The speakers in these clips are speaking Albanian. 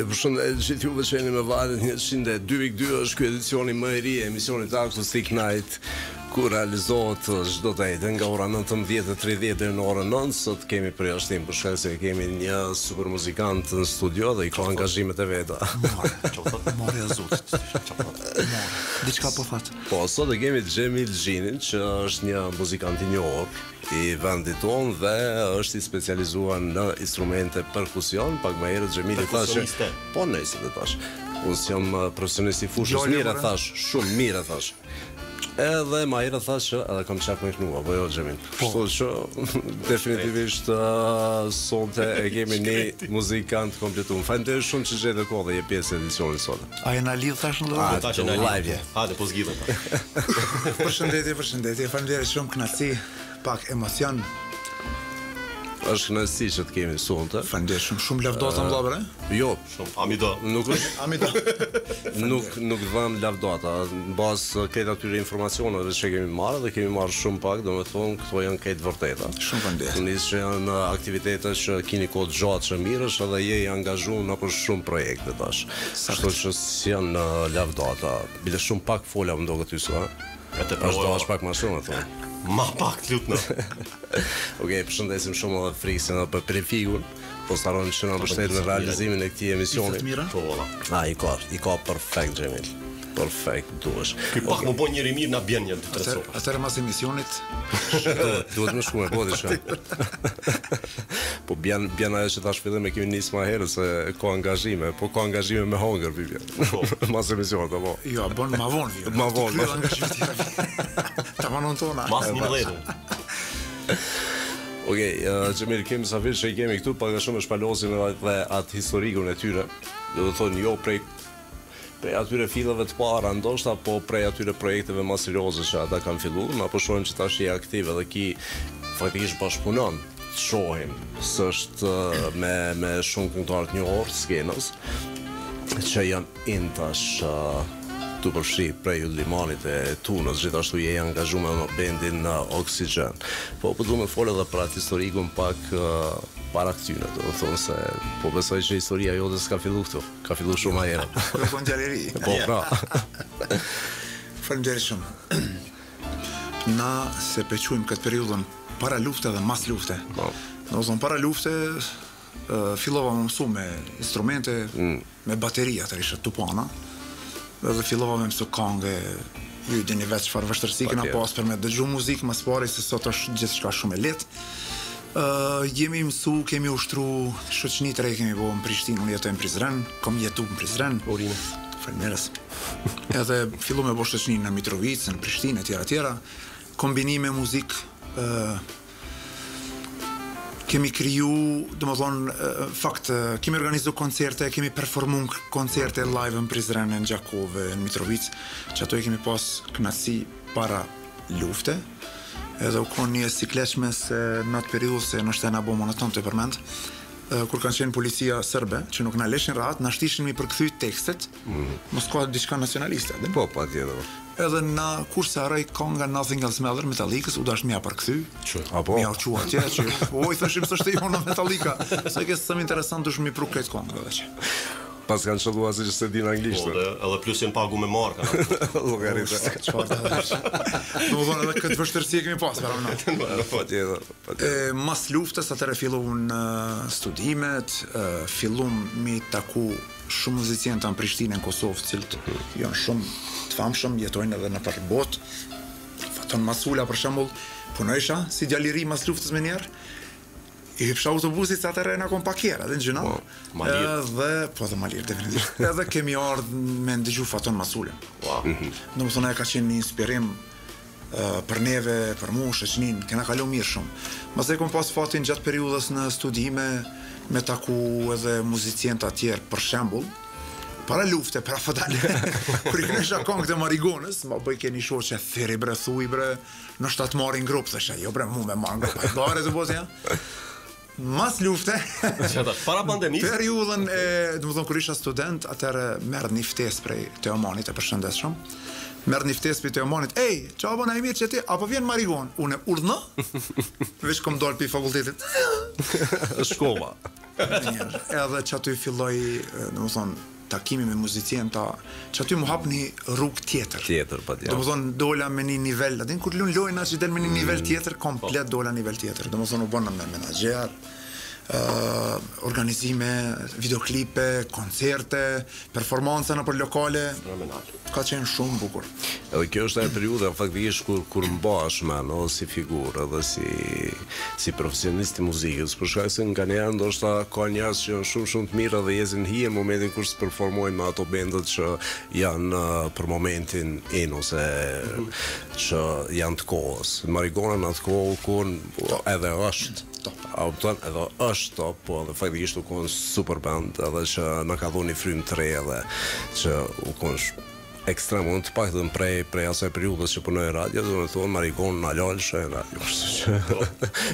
Përshëndetje të gjithë juve që jeni me valët 102.2 është ky edicioni më i ri i emisionit Acoustic Night ku realizohet çdo të enjte nga ora 19:30 deri në orën 9. Sot kemi përjashtim për shkak se kemi një super muzikant në studio dhe i ka angazhimet e veta. More, more e zotit. More. Diçka po that. Po, sot e kemi Xhemil Gjinin që është një muzikant i njohur i vendit tonë dhe është i specializuar në instrumente perkusion, pak më herët Xhemili tha që po nëse të thash. Unë s'jam uh, profesionist i fushës, mirë e thash, shumë mirë e thash. Edhe më herët thash që edhe kam qef me knu, apo jo Xhemil. Po. Kështu që definitivisht uh, sonte e kemi një muzikant kompletuar. Faleminderit shumë që gjete kohë dhe je pjesë e edicionit sot. A e na lidh tash në live? Tash na live. Hajde, po zgjidhet. Përshëndetje, përshëndetje. Faleminderit shumë kënaqësi, pak emocion. Është kënaqësi që të kemi sonte. Faleminderit shumë, shumë lavdata më bre. Jo, shumë. A mi do. Nuk është. A mi do. Nuk nuk dham lavdata. Në bazë krejt atyre informacioneve që kemi marrë dhe kemi marrë shumë pak, domethënë këto janë krejt vërteta. Shumë faleminderit. Nis që janë aktivitete që kini kohë të gjatë që mirësh edhe je i angazhuar nëpër shumë projekte tash. Kështu që s'janë lavdata. Bile shumë pak fola më duket ty sot, ha? E të Është dash pak më shumë, thonë. Ma pak të lutna. Okej, përshëndesim shumë edhe Friksin edhe për Prefigun. Po s'harrojmë që na mbështet në realizimin e këtij emisioni. Po valla. A, i ka, i ka perfekt Xhemil. Perfekt duhesh. Ky pak më bën njëri mirë na bjen një dy tre copa. Atëherë mas emisionit duhet duhet më shkuar po diçka. Po bjen bjen ajo që thash fillim e kemi nisë më herët se ka angazhime, po ka angazhime me hongër vi bjen. Po. Mas emisionit apo. Jo, bën ma vonë vi. Ma vonë. Angazhime tjera. Ta vonon tona. Mas 11. Okej, uh, Xhemil, kemi mysafir që i kemi këtu, pak a shumë e shpalosim edhe dhe atë historikun e tyre. Do të thonë jo prej prej atyre filleve të para ndoshta, po prej atyre projekteve më serioze që ata kanë filluar, na po shohim që tash je aktiv edhe ki faktikisht bashkëpunon, të shohim s'është me me shumë këngëtarë të njohur të skenës që janë in tash tu përfshi prej Yll Limanit e Tunës, gjithashtu je i angazhuar edhe në bendin Oxygen. Po po du me folë edhe për atë historikun pak para këtyne, do të thonë se po besoj që historia jote s'ka fillu këtu. Ka fillu shumë ma herët. Kur u kon djalë i ri. Po pra. Faleminderit shumë. Na se pe quajmë këtë periudhën para lufte dhe mas lufte. Po. Domethënë para lufte fillova me mësu me instrumente, mm. me bateri atëherë isha tupana. Edhe fillova me mësu kangë, ju i dini vetë çfarë vështirësi kena pas për me dëgju muzikë më së pari se sot është gjithçka shumë e lehtë. Uh, jemi mësu, kemi ushtru shoqni të re kemi bo në Prishtinë, unë jetoj në Prizren, kom jetu në Prizren. Urime. Faleminderit. Edhe fillu me bo shoqni në Mitrovicë, në Prishtinë etj etj. Kombinime muzikë uh, kemi kriju, domethonë, fakt, kemi organizu koncerte, kemi performu koncerte live në Prizren, në Gjakovë, në Mitrovicë, që ato i kemi pas kënaqësi para lufte, edhe u konë një sikletshme se në atë periudhë se ndoshta na bo monoton të përmend, kur kanë qenë policia serbe, që nuk na leshin rahat, na shtishin mi përkthy tekstet, mm. mos ka diçka nacionaliste, edhe? Po, patjetër. Edhe na kur se harroj kanga Nothing Else Matters Metallicës u dasht me ja përkthy. Që, apo? Me ja çu atje që o i thoshim s'është jona Metallica. Sa ke së interesant dush mi pru këtë kongë edhe që. Pas kanë qëllu asë që s'e din anglisht. Po, dhe, edhe plus janë pagu me marka. Llogaritë. Çfarë të thosh? Domethënë edhe këtë vështirësi e kemi pas para më. Patjetër, patjetër. E mas luftës atëherë fillun studimet, fillum mi taku shumë muzicienta në Prishtinë në Kosovë, të cilët janë shumë të famshëm, jetojnë edhe nëpër botë. Faton Masula për shembull, punojsha si djalë i ri mas luftës menjëherë. I hipsha autobusit se atëherë na kon pak herë, edhe në gjëna. Po, ma lirë. Edhe, po edhe ma lirë, definitivisht. Edhe kemi ardhë me ndëgju Faton Masulën. Wow. Mm -hmm. Domethonë, ajo ka qenë një inspirim për neve, për mu, shoqnin, kena kalu mirë shumë. Masnej kom pas fatin gjatë periudhës në studime me taku edhe muzicienta tjerë, për shembull, para lufte, para fadale, kur i knojsha kongët e Marigonës, ma bëjke një shoqe, thirri bre, thuj bre, Ndoshta të marrin grup, thosha, jo bre, mu me marrë grup, a bare të botë, ja. Mas lufte, Që para pandemisë? Periudhën e, domethonë, kur isha student, atëherë m'erdh një ftesë prej Teomanit, e përshëndes shumë. M'erdh një ftesë prej Teomanit, ej, ça bon, a je mirë që ti, apo vjen Marigon? Unë urdhno, veç kom dalë prej fakultetit. Shkova. Menjëherë. Edhe që aty filloi, domethonë, takimi me muzicienta, që aty m'u hap një rrugë tjetër. Tjetër, patjetër. Domethonë, dola me një nivel, a din kur lun lojna që del me një nivel tjetër, komplet dola nivel tjetër. Domethonë, u bëna me menaxher, ë organizime, videoklipe, koncerte, performanca nëpër lokale. Fenomenal. Ka qenë shumë bukur. Edhe kjo është ajo periudha faktikisht kur kur mbahesh mend edhe si figurë edhe si si profesionist i muzikës, për shkak se nganjëherë ndoshta ka njerëz që janë shumë shumë të mirë edhe jesin në hije në momentin kur s'performojnë me ato bendet që janë për momentin in ose që janë të kohës. Marigona në atë kohë u kon edhe është Top. A kupton, edhe është top, po edhe faktikisht u kon super band, edhe që na ka dhënë një frymë të re edhe që u kon ekstrem, unë të paktën prej prej asaj periudhës që punoj në radio, do të thonë Marigonë na lalshe në radio, kështu që po.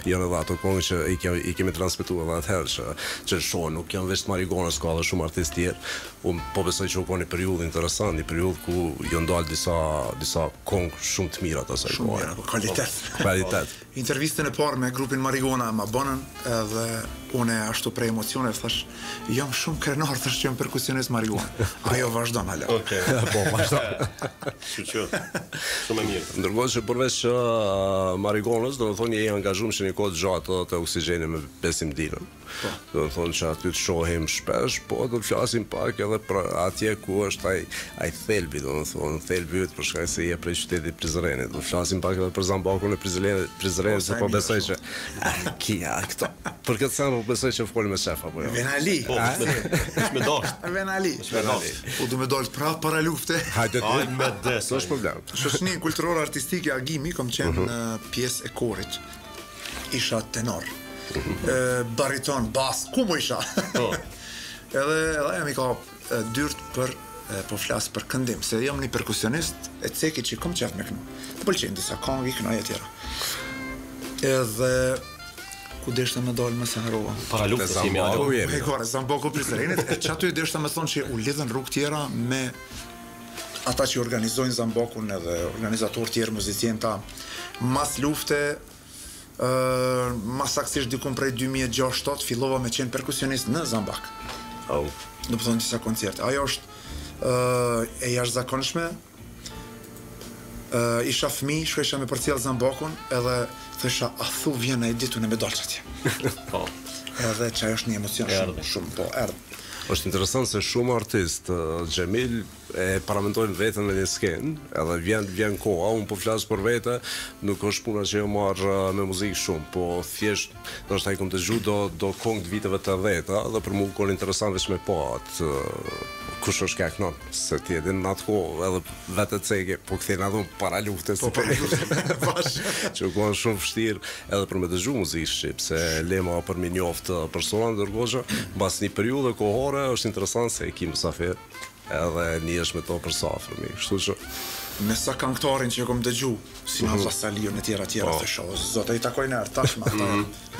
janë edhe ato këngë që i kemi i kemi transmetuar edhe atëherë që që shoh nuk janë veç Marigonës, ka edhe shumë artistë tjerë. Unë po besoj që u kon një periudhë interesant, një periudhë ku janë dalë disa disa këngë shumë të mira të asaj kohe. Shumë mira, po kvalitet. Kvalitet. Intervistën e parë me grupin Marigona ma bënën edhe une ashtu prej emocioneve thash jam shumë krenar thash që jam perkusionist Marigona. Ajo vazhdon hala. Okej. Po vazhdon. Shyqyr. Shumë e mirë. Ndërkohë që përveç uh, Marigonës, domethënë je i angazhuar që një kohë të gjatë edhe te Oksigjeni me Besim Dinën. Po. Do të thonë që aty të shohim shpesh, po do të flasim pak edhe për atje ku është ai ai thelbi, do të thonë thelbi yt për shkak se je prej qytetit Prizrenit. Do të flasim pak edhe për Zambakun e Prizrenit, Prizrenit, Po, se sa e po mirë besoj është. që ah, kia këto. Për këtë sen po besoj që folim me shef apo jo. Venali. Po, veç me, veç me dasht. Venali. Me dasht. Po du me dalë prapë para lufte. Hajde ti. Aj me des. S'është problem. Shoqëni kulturore artistike Agimi kam qenë Mhm. në pjesë e korit. Isha tenor. E, bariton, bas, ku mu isha? Po. edhe edhe ajo mi ka hap, e, dyrt për e, po flas për këndim, se jam një perkusionist e ceki që kom qef me kënu. Më pëlqejnë disa këngë, i kënoj e tjera. Edhe ku deshta me dalë më se harrova. Para luftës Te jemi Zambaku alo. jemi. E gore, Zambaku Prizrenit, e që aty deshta me thonë që u lidhen rrugë tjera me ata që organizojnë Zambakun edhe organizatorë tjerë, muzicienta, mas lufte, ë ma saktësisht dikun prej 2006-7 fillova me qenë perkusionist në Zambak. Au. Do të thonë disa koncerte. Ajo është ë e jashtëzakonshme. Ë isha fëmijë, shkojsha me përcjell Zambakun edhe thosha a thu vjen ai ditë unë me dalë atje. Po. Edhe që ajo është një emocion shumë, Erdhi. shumë po, erdhi. Është interesant se shumë artist Xhemil e paramendojnë veten në një skenë, edhe vjen vjen koha, unë po flas për vete, nuk është puna që jo marr me muzikë shumë, po thjesht ndoshta i kom dëgju do do këngë të viteve 80-ta dhe për mua kon interesant veç me pa atë kush është ka knon, se ti e din në atë kohë edhe vetë ceke, po kthejnë ato para luftës. Po para luftës, bash. që u konë shumë vështirë edhe për me dëgju muzikë shqip, se lema për me njoft persona, ndërkohë që mbas një periudhe kohore është interesant se e ki mysafir edhe njihesh me to për së afërmi. Kështu që Me sa këngëtarin që e kom dëgju, si mm -hmm. Saliun e tjera tjera, Po. thosha, o zot, ai takoj në herë tashmë ata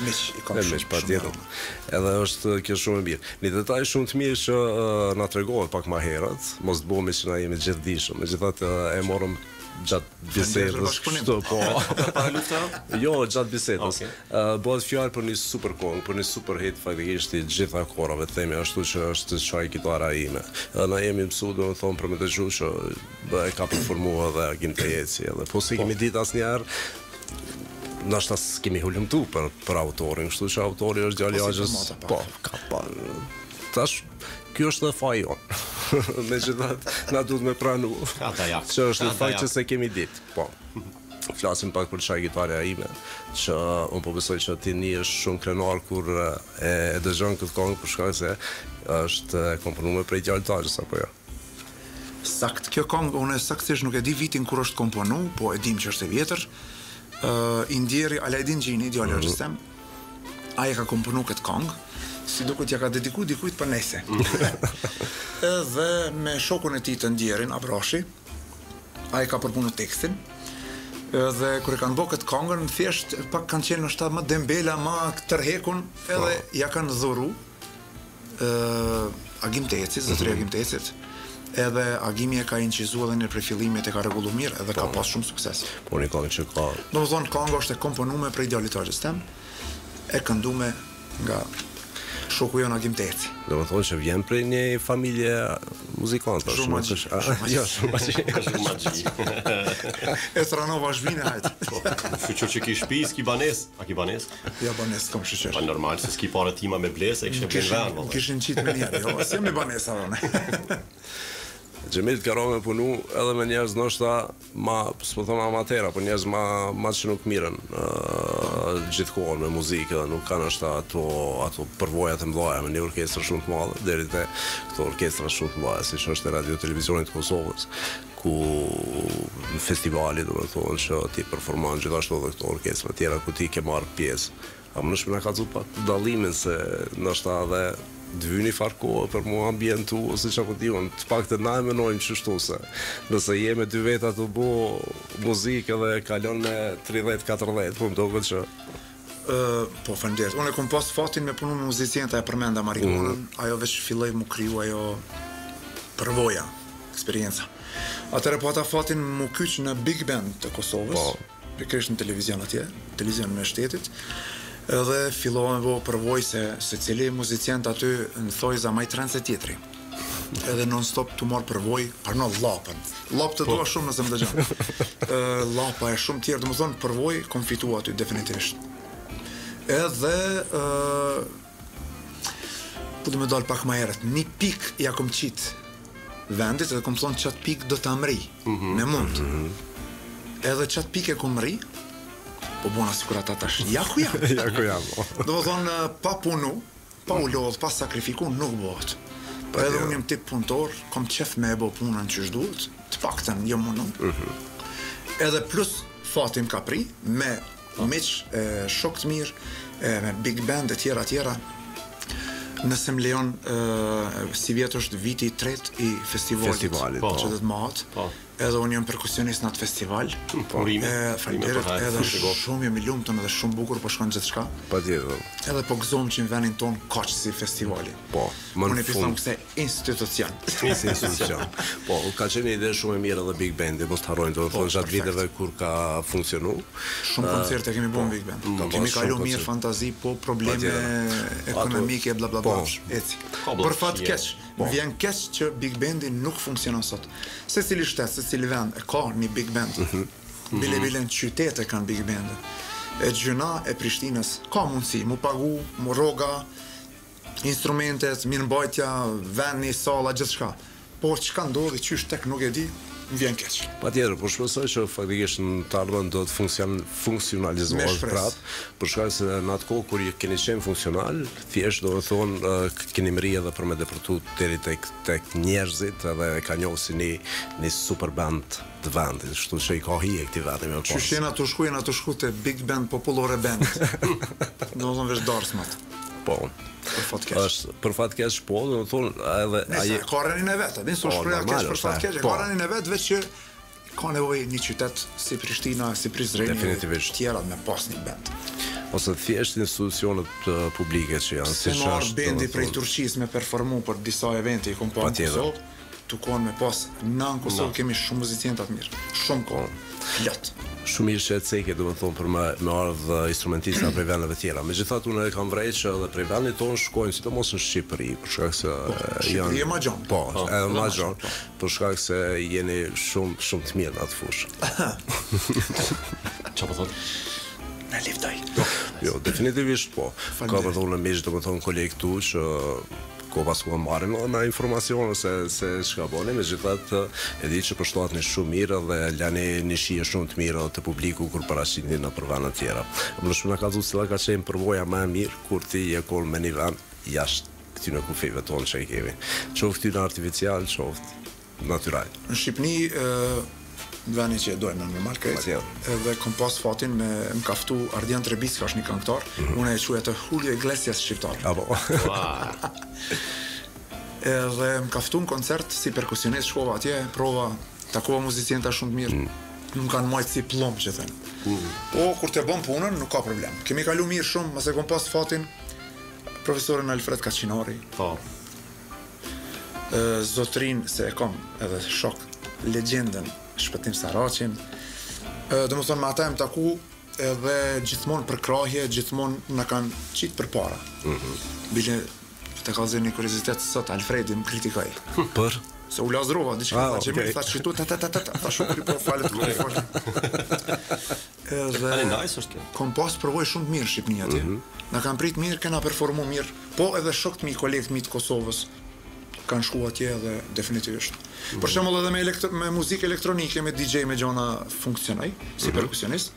miq i kom E shumë. miq shumë patjetër. mirë. Edhe është kjo shumë e mirë. Një detaj shumë të mirë që uh, na tregohet pak më herët, mos të bëhemi që na jemi gjithë dishëm. Megjithatë e morëm gjatë bisedës. bashkëpunim. Kështu po. Para lufte? Jo, gjatë bisedës. Okej. Ë, bëhet fjalë për një super këngë, për një super hit faktikisht i gjitha kohërave, themi ashtu që është çaj kitara ime. Edhe na jemi mësuar domethënë për me dëgju që bë, e ka performuar edhe Agim Tejeci edhe po si kemi ditë asnjëherë ndoshta s'kemi hulumtu për për autorin, kështu që autori është djali Po, si axhës. formata pak. Po, ka pa. Tash ky është dhe faji jon. Megjithatë, na duhet me pranu. Ata jak. Që është në Ata fakt jak. që se kemi ditë, po. Flasim pak për çaj gitarja ime, që unë po besoj që ti ndihesh shumë krenar kur e, e dëgjon këtë këngë për shkak se është e komponuar prej djalit axhës apo jo. Sakt, kjo këngë unë saktësisht nuk e di vitin kur është komponu, po e dim që është e vjetër. Ë i ndjeri Alajdin Gjini, djali mm -hmm. tem, ai e ka komponu këtë këngë, si duket ja ka dediku dikujt për nese. Edhe me shokun e tij të ndjerin Abrashi, ai ka përpunu tekstin. Edhe kur e kanë bërë këtë këngën, thjesht pak kanë qenë ndoshta më dembela, më tërhekun, edhe ja kanë dhuru ë Agim Tecit, zotëri Agim Tecit. Edhe Agimi e ka incizu edhe në prej fillimit e ka rregullu mirë edhe ka pas shumë sukses. Po një këngë që ka Do të thonë kënga është e komponuar prej djalit të axhës tem, e këndume nga Shoku jonë Agim Teci. Do të thonë që vjen prej një familje muzikantësh, shumë magji. Shumë jo, shumë magji. Shumë magji. E tranova shpinë hajt. Po, shyqyr që ki shtëpi, s'ki banesë. A ki banesë? Ja banesë kom shyqyr. Po normal se s'ki pare tima me ble, se e kishe blerë ven, valla. Kishin qit me njerë, jo, s'jam me banesa unë. Xhemil ka ra me punu edhe me njerëz ndoshta ma, s'po them amatera, po njerëz ma, ma që nuk mirren uh, gjithë kohën me muzikë dhe nuk kanë ndoshta ato, ato përvojat e mëdha me një orkestër shumë të madhe, deri te këto orkestra shumë të mëdha, siç është e Radio Televizionit të Kosovës, ku në festivali, domethonë që ti performon gjithashtu edhe këto orkestra tjera ku ti ke marrë pjesë. A mundesh me na kallzu pak dallimin se ndoshta edhe të vyn një farë kohe për mu ambientu ose çka po di unë, të paktën na e menojmë qështu se nëse je me dy veta tu bo muzikë edhe kalon me 30 40, po më duket që Ë, po faleminderit. Unë e kom pas fatin me punu me muzicienta e përmenda marihuanën, mm -hmm. ajo veç filloi mu kriju ajo përvoja, eksperienca. Atëherë pata fatin mu kyç në Big Band të Kosovës. Po pikërisht në televizion atje, televizionin e shtetit, edhe fillova me bo përvojë se secili muzicient aty në thojza ma i tren se tjetri. Edhe non stop tu marr përvojë, për në llapën. Llapë të po. dua shumë nëse më dëgjon. Ë llapa e shumë tjerë, domethënë përvojë kom fitu aty definitivisht. Edhe ë po du me dal pak më herët. Një pikë ja kom qit vendit edhe kom thonë qatë pikë do ta mri, mm -hmm. me mund. Mm -hmm. Edhe qatë pikë e kom mri, po bona sikur ata tash, ja ku jam. ja ku jam. Po. Domethonë, pa punu, pa u lodh, pa sakrifiku, nuk bëhet. Po edhe unë jam tip punëtor, kom qef me e bo punën qysh duhet, të paktën jam mundu. Mm -hmm. Edhe plus fati m'ka pri, me miq, e, shok të mirë, e, me big band e tjera tjera. Nëse më lejon, e, sivjet është viti i tretë i festivalit, festivalit po. që do të mahet. Po. Edhe unë jam perkusionist në atë festival. Po. Urime. E, faleminderit, edhe shumë jam i lumtur edhe shumë bukur po shkon gjithçka. Patjetër. Edhe po gëzohem që në vendin tonë ka qësi festivali. Po, më në fund. Unë e kësaj institucion. Si institucion. Po, ka qenë një ide shumë e mirë edhe Big Bandi, mos të harrojmë, do të thonë gjatë viteve kur ka funksionu. Shumë koncerte kemi bërë në Big Band. Po, kemi kalu mirë fantazi, po probleme ekonomike bla bla bla. Po. Eci. Për fat keq, po. vjen keq që Big Bandi nuk funksionon sot. Secili shtet, secili vend e ka një Big Band. Mm -hmm. Bile bile në qytete kanë Big Band. E gjyna e Prishtinës ka mundësi, mu pagu, mu rroga, instrumentet, mirëmbajtja, veni, salla, gjithçka. Po çka ndodhi, qysh tek nuk e di, më vjen keq. Patjetër, po shpresoj që faktikisht në të ardhmen do të funksion, funksionalizohet prapë, për shkak se në atë kohë kur keni qenë funksional, thjesht do të thonë keni mri edhe për me depërtu deri tek tek njerëzit edhe e ka njohur si një një super band të vendit, kështu që i ka hije këtij vendi me pas. Qysh jena tu shku, jena tu shku te Big Band Popullore Band. Domethënë veç darsmat. Po. Për fat keq. Është për fat keq po, do të thonë edhe ai ka renin e vet, din s'u po, shpreha keq për fat keq, po. ka renin e vet veç që ka nevojë një qytet si Prishtina, si Prizreni, definitivisht tjera me pas një band. Ose thjesht institucionet publike që janë si është. Bendi prej Turqisë me performu për disa evente i kom pa në Kosovë tu kon me pas na në Kosovë kemi shumë muzicienta të mirë, shumë po. Plot. Shumë mirë që e ceke, domethonë për me, me ardhë instrumentista prej vendeve tjera. Megjithatë unë e kam vrejt që edhe prej vendit tonë shkojnë sidomos në Shqipëri, për shkak se po, Shqipëri e ma gjon. Po, po edhe ma gjon, po. për shkak se jeni shumë shumë të mirë në atë fushë. Çfarë po thotë? Na livdoj. Jo, definitivisht po. Ka për thonë miq, domethonë kolegë tu që Kohë pas kohe marrim edhe na informacione se se çka boni, megjithatë e di që përshtateni shumë mirë dhe lani një shije shumë të mirë edhe te publiku kur paraqiteni nëpër vende tjera. Më shumë na kallzu cila ka qenë përvoja më e mirë kur ti je kon me një vend jashtë këtyre kufijve tonë që i kemi, qoftë këtyre artificial, qoftë Natyral. Në Shqipni, veni që e dojmë në normal krejt, edhe kom pas fatin me më ka ftu Ardian Trebicka është një këngëtar, mm -hmm. unë e quaj atë Julio Iglesias shqiptar. Apo. edhe më ka ftu në koncert si perkusionist, shkova atje, prova, takova muzicienta shumë të mirë. Mm. Më kanë majtë si pllom që thënë. Mm. Po, kur të bën punën, nuk ka problem. Kemi kalu mirë shumë, mase kom pas fatin, profesorin Alfred Kaçinari. Po. zotrin se e kom edhe shok legjendën Shpëtim Saraçin. Domethonë me ata jam taku edhe gjithmonë përkrahje, gjithmonë na kanë qitë përpara. Mm -hmm. Bile. Të kallzoj një kuriozitet sot Alfredi më kritikoi. Për Se u lazdrova diçka, Ah, tha Xhemil, okay. tha çitu ta ta ta ta, ta, tha shukri po falet po falet. Edhe Ani nice është kjo. kom pas përvojë shumë të mirë në Shqipëni atje. Mhm. Na kanë prit mirë, kena performu mirë. Po edhe shokët mi, kolegët mi të Kosovës kanë shku atje edhe definitivisht. Mhm. Për shembull edhe me elektro, me muzikë elektronike, me DJ me gjona funksionoj si Mhm. perkusionist.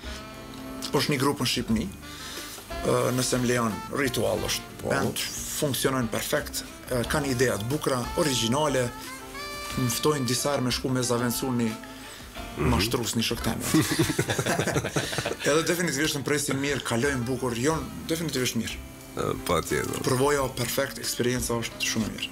Është një grup në Shqipëni. Ë, nëse më lejon, ritual është. Po. Band funksionojnë perfekt, ë, kanë ideja të bukura, origjinale. Më ftojnë disa herë me shku me zavendësu një Mhm. mashtrus një shok teme. Edhe definitivisht më presin mirë, kalojnë bukur, jon definitivisht mirë. Patjetër. Përvoja perfekt, eksperienca është shumë e mirë.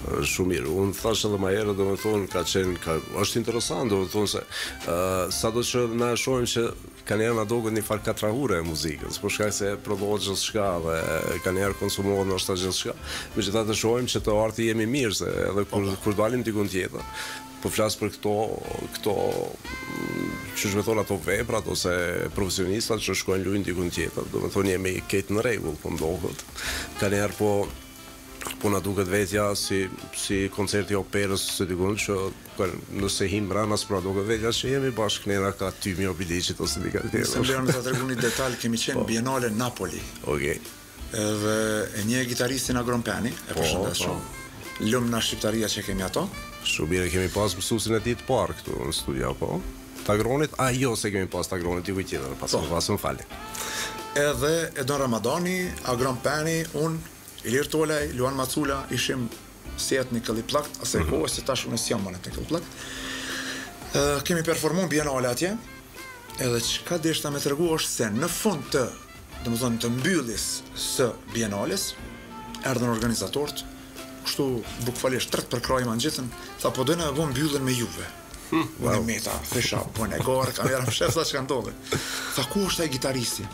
Shumë mirë. Unë thash edhe më herët, domethënë ka qenë ka është interesant, domethënë se ë sado që na e shohim që ka njerë na duket një farë katrahure e muzikës, për shkak se prodhohet gjithçka dhe ka njerë konsumohet ndoshta gjithçka. Megjithatë shohim që të arti jemi mirë se edhe kur kur dalim diku tjetër, po flas për këto këto që më thonë ato veprat ose profesionistat që shkojnë luajnë diku tjetër, domethënë jemi krejt në rregull, po ndohet. Ka njerë po po na duket vetja si si koncerti i operës ose dikun që ka, nëse him mbrana s'po na duket vetja që jemi bashkë nena ka tymi o Biliqit ose dika Nëse më tjetër. lejon ta tregu një detal, kemi qenë në Biennale në Napoli. Okej. Edhe e një gitaristin Agron Peni, e përshëndes po. shumë. Lëm na shqiptaria që kemi ato. Shumë mirë kemi pas mësuesin e tij të parë këtu në studio, po. Tagronit, a jo se kemi pas Tagronit, diku tjetër, pas Po. më pas më fali. Edhe Edon Ramadani, Agron Peni, unë, Ilir Tolaj, Luan Macula, ishim si Ethnically Plucked, asaj mm -hmm. kohë, se tash unë s'jam më Ethnically Plucked. Ë, kemi performuar Biennale atje. Edhe çka deshta me tregu është se në fund të, domethënë të mbylljes së Biennales, erdhën organizatorët, kështu bukvalisht tret për krahë ma ngjitën, tha po dojna me bo mbylljen me juve. Hmm, wow. Unë meta, thisha, po në garë, kamera më shef tha çka ndodhi. Tha ku është ai gitaristi?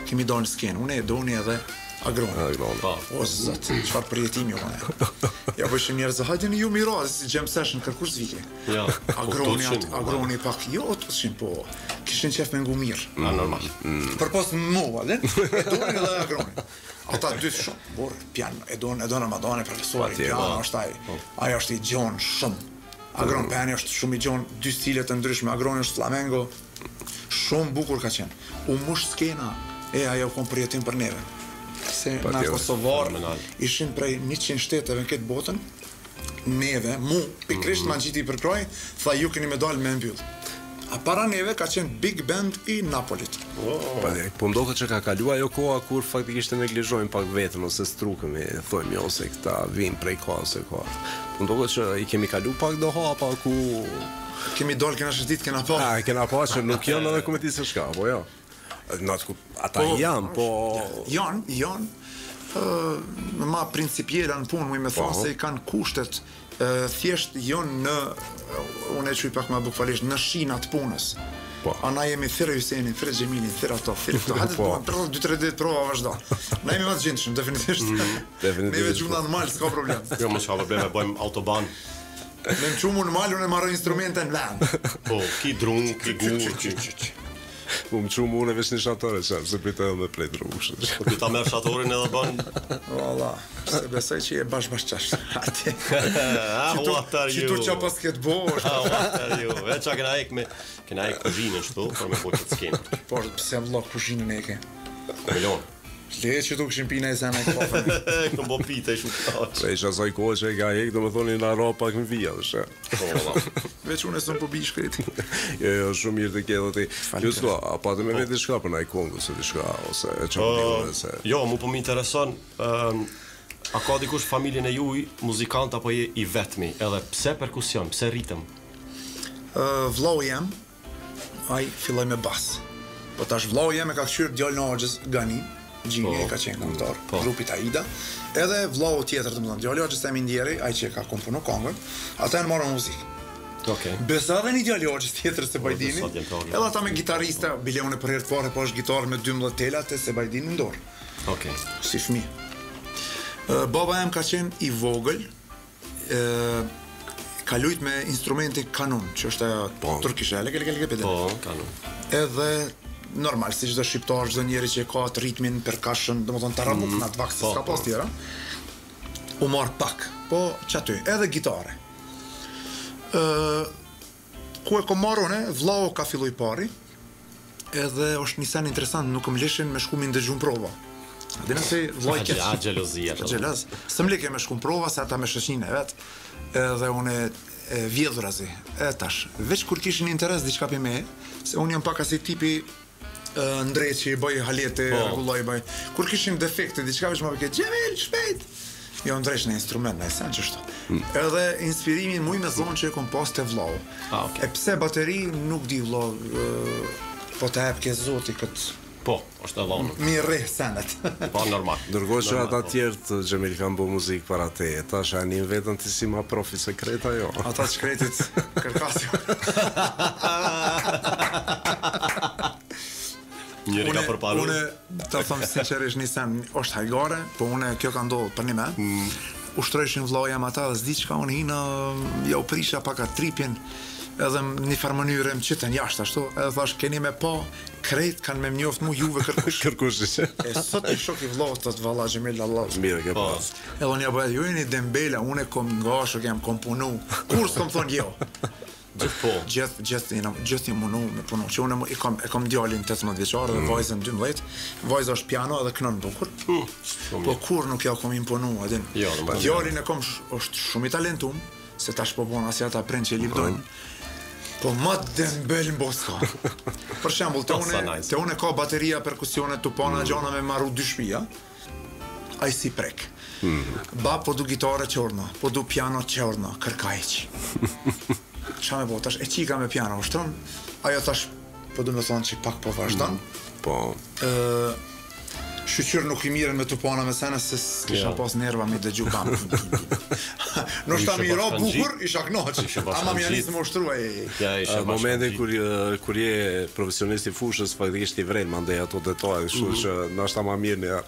Kemi dalë në skenë, unë e Doni edhe Agroni. Agroni. Po. O zot, çfarë përjetimi u bënë. Ja po ishim njerëz, hajdeni ju mira, si jam session kërkush s'vike. Ja. Agroni, Po, at, Agroni pak, jo, të shin, po, kishin qef me ngu mirë. A normal. Përpos mua, dhe? Edoni dhe Agroni. Ata dy shumë, burr, piano, Edon, Edon Ramadani, profesori, Patjetër. piano është ai. Ai është i gjon shumë. Agron Peni është shumë i gjon, dy stile të ndryshme. Agroni është flamengo. Shumë bukur ka qenë. U mush skena, e ajo kon përjetim për neve. Se na Patjetër. kosovar Fenomenal. ishin prej 100 shteteve në këtë botën, neve, mu, pikërisht ma ngjiti për kraj, tha ju keni me dalë me mbyll. A para neve ka qenë Big Band i Napolit. Pa, po më duket që ka kaluar ajo koha kur faktikisht e neglizhojmë pak veten ose strukemi, thojmë jo se këta vijnë prej ka ose ka. Po më duket që i kemi kalu pak do hapa ku Kemi dalë, kena shëtit, kena pa. a kena pa që nuk janë edhe ku me di se shka, apo jo. Në atë ku ata Po, janë, po Janë, janë ë ma principiela në punë, muj me thonë Po. se i kanë kushtet ë, thjesht janë në unë e quaj pak më bukvalisht në shina të punës. Po. A na jemi thirrë Hysenin, thirrë Xhemilin, thirrë ato, thirrë këto. Hajde Po. po, prova 2-3 ditë prova vazhdo. Na jemi më të gjendshëm definitivisht. definitivisht, Neve po. gjuna në mal, s'ka problem. Jo, mos ka probleme, bëjmë autoban. Ne më qumu në mal, unë e marrë instrumente në vend. Po, ki drun, ki gur, ki... Po më qumë unë veç një shatore, që se pritoj edhe me prej drushë. Po ti ta merr shatorin edhe bën Valla, se besoj që je bash bash qash. Atje. Ah, Që tu- what are Që you? tu qa pas këtë bo, është. Ah, what are you? E qa kena ek me kena ek kuzhinën kështu për me bërë këtë skenë. Por pse vëlla kuzhinën e ke? Milion. Le që tu kishin pina e zana e kafe. Këtë më bo pite shumë knaq. Prej që asaj kohë që e ka hek, do më thonë na ra pak në vija, është. Po, valla. Veç unë e s'm po bi shkret. Jo, jo, shumë mirë të ke edhe ti. Faleminderit. Ju s'ka, a patë me vetë diçka për ndaj kongë ose diçka ose e çfarë Ë, uh, se Jo, mu po më intereson, ëm, a ka dikush familjen e juaj muzikant apo je i vetmi? Edhe pse perkusion, pse ritëm? Ë vllau jem, ai filloi me bas. Po tash vllau jem e ka kthyer djalin e axhës Gani, Gjini Po. e ka qenë këngëtar, Po. grupit Aida. Edhe vllau tjetër, domethënë djali i axhës tem i ndjeri, ai që e ka komponu këngën, ata janë marrë me muzikë. Okej. Besa edhe një djalë i axhës tjetër se Bajdini. sot jam të Edhe ata me gitarista, bile unë për herë të parë po është gitarë me 12 tela te se Bajdini në dorë Okej. si fëmijë. Ë, Baba jem ka qenë i vogël, ë ka lujt me instrumentin kanun, që është ajo Po. turkishe, leke leke leke pete. Po, kanun. Edhe normal si çdo shqiptar, çdo njeri që e ka atë ritmin, percussion, domethënë tarabuk mm, në atë vakt, se Po, s'ka po. pas tjera. U marr pak, po qaty, edhe gitare. Ë ku e kom marrë unë, vllau ka fillu i pari, edhe është një sen interesant, nuk më lishin me shku me ndëgju n'prova. A din se vllai keq. A xhelozia. Xheloz. S'më like me shku n'prova se ata me shoqninë e vet. Edhe unë e vjedhurazi. E tash, veç kur kishin interes diçka për me, se unë jam pak asi tipi ndreqi, bëj halete, po. rregulloj, bëj. Kur kishin defekte, diçka veç më vike, Xhemil, shpejt! Jo ndreq në instrument, në sen qështu. Mm. Edhe inspirimin muj me thonë që e kom pas te vllau. Ah, okay. E pse bateri, nuk di vllau, po ta jep ke zoti këtë Po, është e dhonë. Mi rreh senet. Po, normal. Ndërkohë që ata po. tjerët Xhemil kanë bo muzikë para teje, tash a nin veten ti si ma profi se krejt ajo? Ata që krejtit kërkasjo. Njëri ka përparu. Une, ta them sinqerisht një sen, është hajgare, po une kjo ka ndodhur për një me. Mm. Ushtrojshin vllai jem ata dhe s'di çka unë hina, ja u prisha pak atë tripin, edhe në një farë mënyre më qitën jashtë ashtu, edhe thash keni me pa, krejt kanë me m'njoft mu juve kërkush. Kërkush ishe. E sot një shok i vllaut thot valla Xhemil Allah. Mirë ke po. pas. Edhe unë ja bëj ju jeni dembela, unë kom ngashë, jam kom punu. Kur s'kom thonë jo. Gjithë po. Gjithë gjithë jena gjithë jam munu me punu. Që unë i kam e kam djalin 18 vjeçar dhe mm. vajzën 12. Vajza është piano edhe kënon bukur. Mm. Po kur nuk ja kom imponu, a din. Jo, djalin e kom sh, është shumë i talentum, se tash po bon asi ata prind që e livdojnë. Mm. Po ma dembel në botë s'ka. Për shembull, te unë, nice. te unë ka bateria, perkusione, tupana, mm. gjana me maru dy shpia. Ai s'i prek. Mm. Ba, po du gitare qorna, po du piano qorna, kërka hiq. Qa me bo, tash e qika me piano ushtron, ajo tash po du me thonë që pak po vazhdon. Mm. Po. Ë Shyqyr nuk i mirren me tupana me sene se s'kisha ja. pas nerva me dëgju bam. Ndoshta mi ra bukur, isha knaq. Ama më janë më ushtru ai. Ja, isha Momentin kur kur je profesionist i fushës, faktikisht i vren mandej ato detaje, kështu mm -hmm. që ndoshta ma mirë një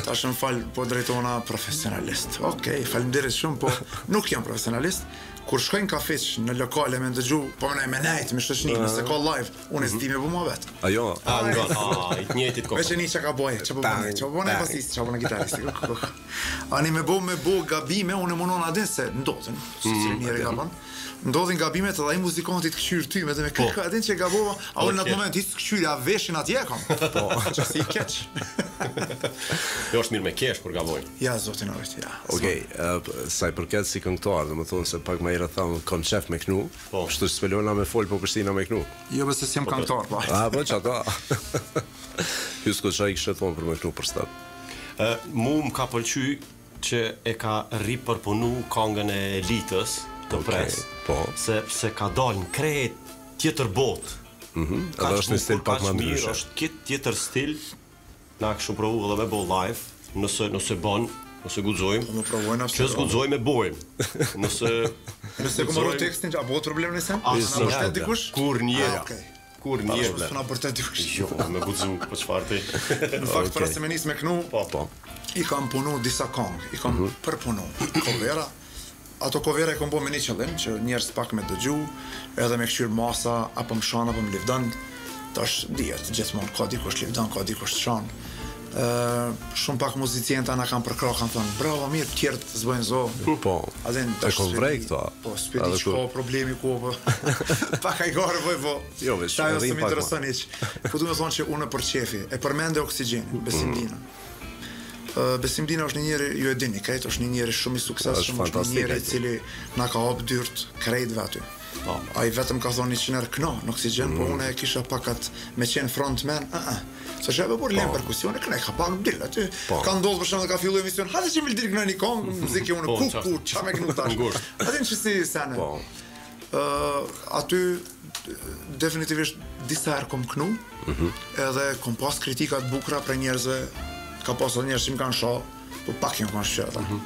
Tash më fal, po drejtona profesionalist. Okej, okay, faleminderit shumë, po nuk jam profesionalist. Kur shkoj në kafiq, në lokale me ndëgju, po më me nejt, me shoqni, nëse ka live, Unë s'di me bo ma vet. A jo? A, nga, a, i të njëjtit kohë. Veç e një që ka bojë, që po bëne, që po bëne basist, që po bëne gitarist. Ani me bo, me bo gabime, unë e munon adin se ndodhin, se mm, cili njeri gabon. Ndodhin gabimet edhe ai muzikanti të këqyr ty, me dhe me po. kërka, adin që gabova, a unë në atë moment hiç këqyr, a veshin atje kam. Po, që si i keq. Jo, është mirë me kesh kur gabojnë. Ja, zoti na rujt, ja. Okej, okay, sa i përket si këngëtar, domethënë se pak më herët thamë kam qef me knu, Po. Kështu që s'pe lona me fol po pështina me knu. Jo se s'jam po, këngëtar, po. A po çato. Hysko çka i kishe thonë për me knu për step. Ë mu më ka pëlqy që e ka ripërpunu kangën e Elitës të okay, pres. Po. Se se ka dalë në krejt tjetër botë. Mhm. Mm edhe është një stil pak më ndryshe. Është krejt tjetër stil. Na kishim provu edhe me bo live, nëse nëse bon, nëse guxojmë. Po më provojnë Që s'guxojmë e bojmë. Nëse nëse kom harru tekstin, a bëhet problem nëse? A na bërtet dikush? Kur njera. Ah, okay. Kur njera. Po na bërtet dikush. Jo, me guxu, po çfarë ti? Në fakt para se me nis me knu, po po. I kam punu disa kongë, i kam mm -hmm. përpunu kovera. Ato kovera i kom bo me një qëllim, që njerëz pak me dëgju, edhe me kqyr masa, apo më shan, apo më livdon. Tash dihet, gjithmonë ka dikush livdon, ka dikush të shan. Ë shumë pak muzicienta na kanë përkrah, kanë thënë bravo, mirë, tjerët s'bëjnë zo. Po. A din tash. E kom vrej këto. Po, s'pe di çka problemi ku po. Pak ai gore po po. Jo, veç. Ta jo s'më intereson hiç. Po du me thonë që unë për qefi, e përmende oksigjenin, Besim mm. Dinën. Besim Dina është një njeri, ju e dini krejt, është një njeri shumë i suksesshëm, është një njeri i cili na ka hap dyert krejtve aty. Po. Ai vetëm ka thonë 100 herë kno në oksigjen, po mm. po unë e kisha pak atë me qenë frontman, ë ë. Se shebe por lem po. perkusione, këne ka pak dil aty. Po. Ka ndodhur për shembull ka filluar emision, hajde që më dil këno një këngë, muzikë unë po, ku ku ça me knu tash. Aty në si sene. Po. Ë aty definitivisht disa herë kom knu, mm -hmm. edhe kom pas kritika të bukura prej njerëzve, ka pas edhe njerëz që më kanë sha, po pak janë kanë sha ata. Mm -hmm.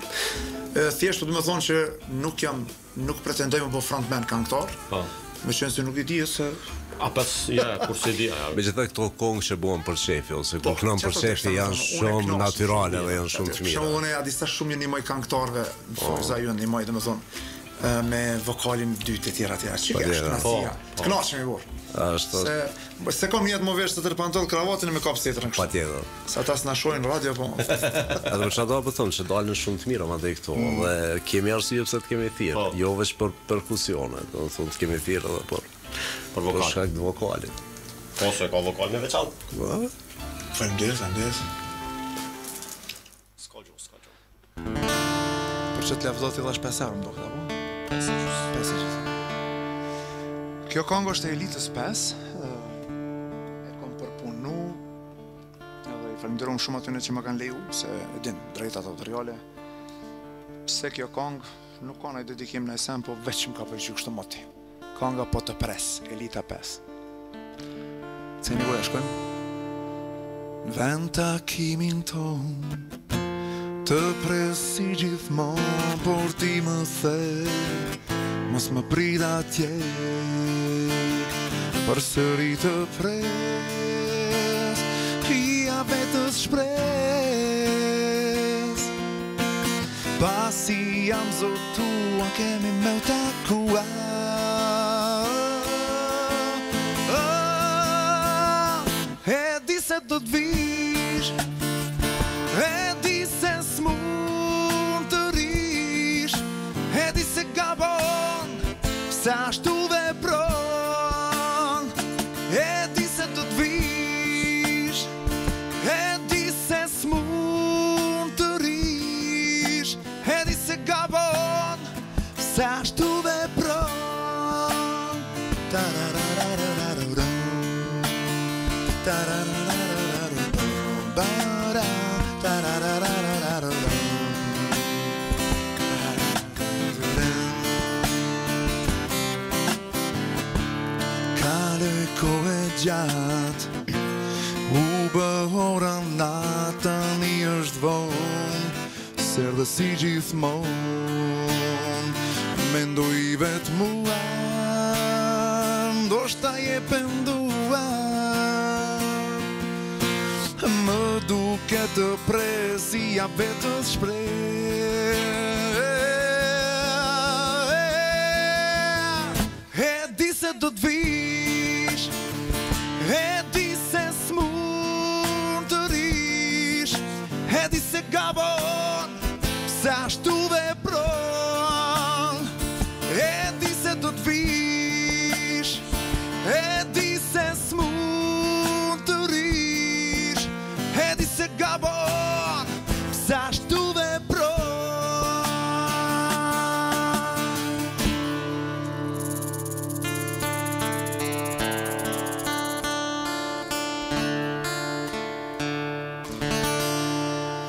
E, thjesht po du me thonë që nuk jam, nuk pretendoj me bo frontman këngëtar, po. me qenë se nuk i di se A pas, ja, kur se di, ja. Megjithatë këto kongë që bëhen për qefi, ose kur po, knon për qefi, janë shumë natyrale dhe janë shumë të mira. Shumë unë ja disa shumë ju ndihmoj këngëtarëve, në po. forza ju ndihmoj, domethënë. me vokalin dytë e tjera tjera. Çka është kënaqësia? Po, po. Kënaqemi burr. Është. Se se kam nijet më vesh tjetër pantoll kravatin e me kap tjetrën kështu. Patjetër. Se ata s'na shohin radio po. Edhe për çfarë do po them që dalin shumë të mira mandej këto mm. dhe kemi arsye pse të kemi thirr, po. jo veç për perkusione, do të thonë të kemi thirr edhe për për vokal. Për shkak të vokalit. Po se ka vokalin e veçantë. Po. Faleminderit, faleminderit. S'ka gjo, s'ka gjo. Për që të lavdot i dhash 5 euro, më doket, apo? 5 e gjysë. 5 e gjysë. Kjo kongë është e Elitës 5, e kom përpunu, edhe i falënderom shumë atyne që më kanë leju, se e din, drejtat autoriale. Pse kjo kongë nuk ka naj dedikim naj sen, po veç më ka pëlqy kështu moti. Kanga po të pres, Elita 5. Ceni ku ja shkojmë? Vend takimin tonë Të pres si gjithmonë Por ti më the Mos më prit atje Përsëri të pres Ja vetës shpres Pasi jam zotua Kemi me u takua E di se do të vish E di se s'mund të rish E di se gabon Se ashtu vepron E di se do të vish E di se s'mund të rish E di se gabon Se ashtu vepron Tararararararam Tararararararam Bara Tararararararam Kaloi kohë e gjatë U bë ora natë Tani është vonë S'erdhe si gjithmonë Mendoj i vetmuar Ndoshta je penduar Më duket të pres I jap vetes shpresë E di se do të vish E di se s'mund të rish E di se gabon Se ashtu vepron E di se do të vish E di se s'mund të rish E di se gabon Se ashtu vepron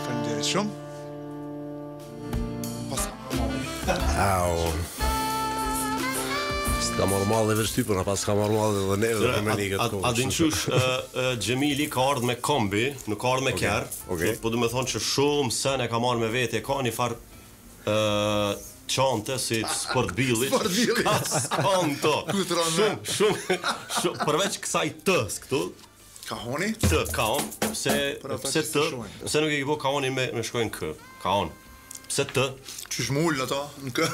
Faleminderit shumë. Pas Au. S'ka marrë malli veç ty, po na pas ka marrë malli edhe neve për me një këtë kohë. A din qysh, Xhemili ka ardhë me kombi, nuk ka ardhë me kerr, okay. po du me thonë që shumë sen e ka marrë me vete, ka një farë çante si Sport Billy. Sport Billy. Ka s'ka Shumë, shumë, shumë, përveç kësaj T-s këtu. Kahoni? T, kahon, pse, pse T, pse nuk e ke bo kahonin me, me shkronjë K, kahon. Pse T? Qysh mu ul ato në K?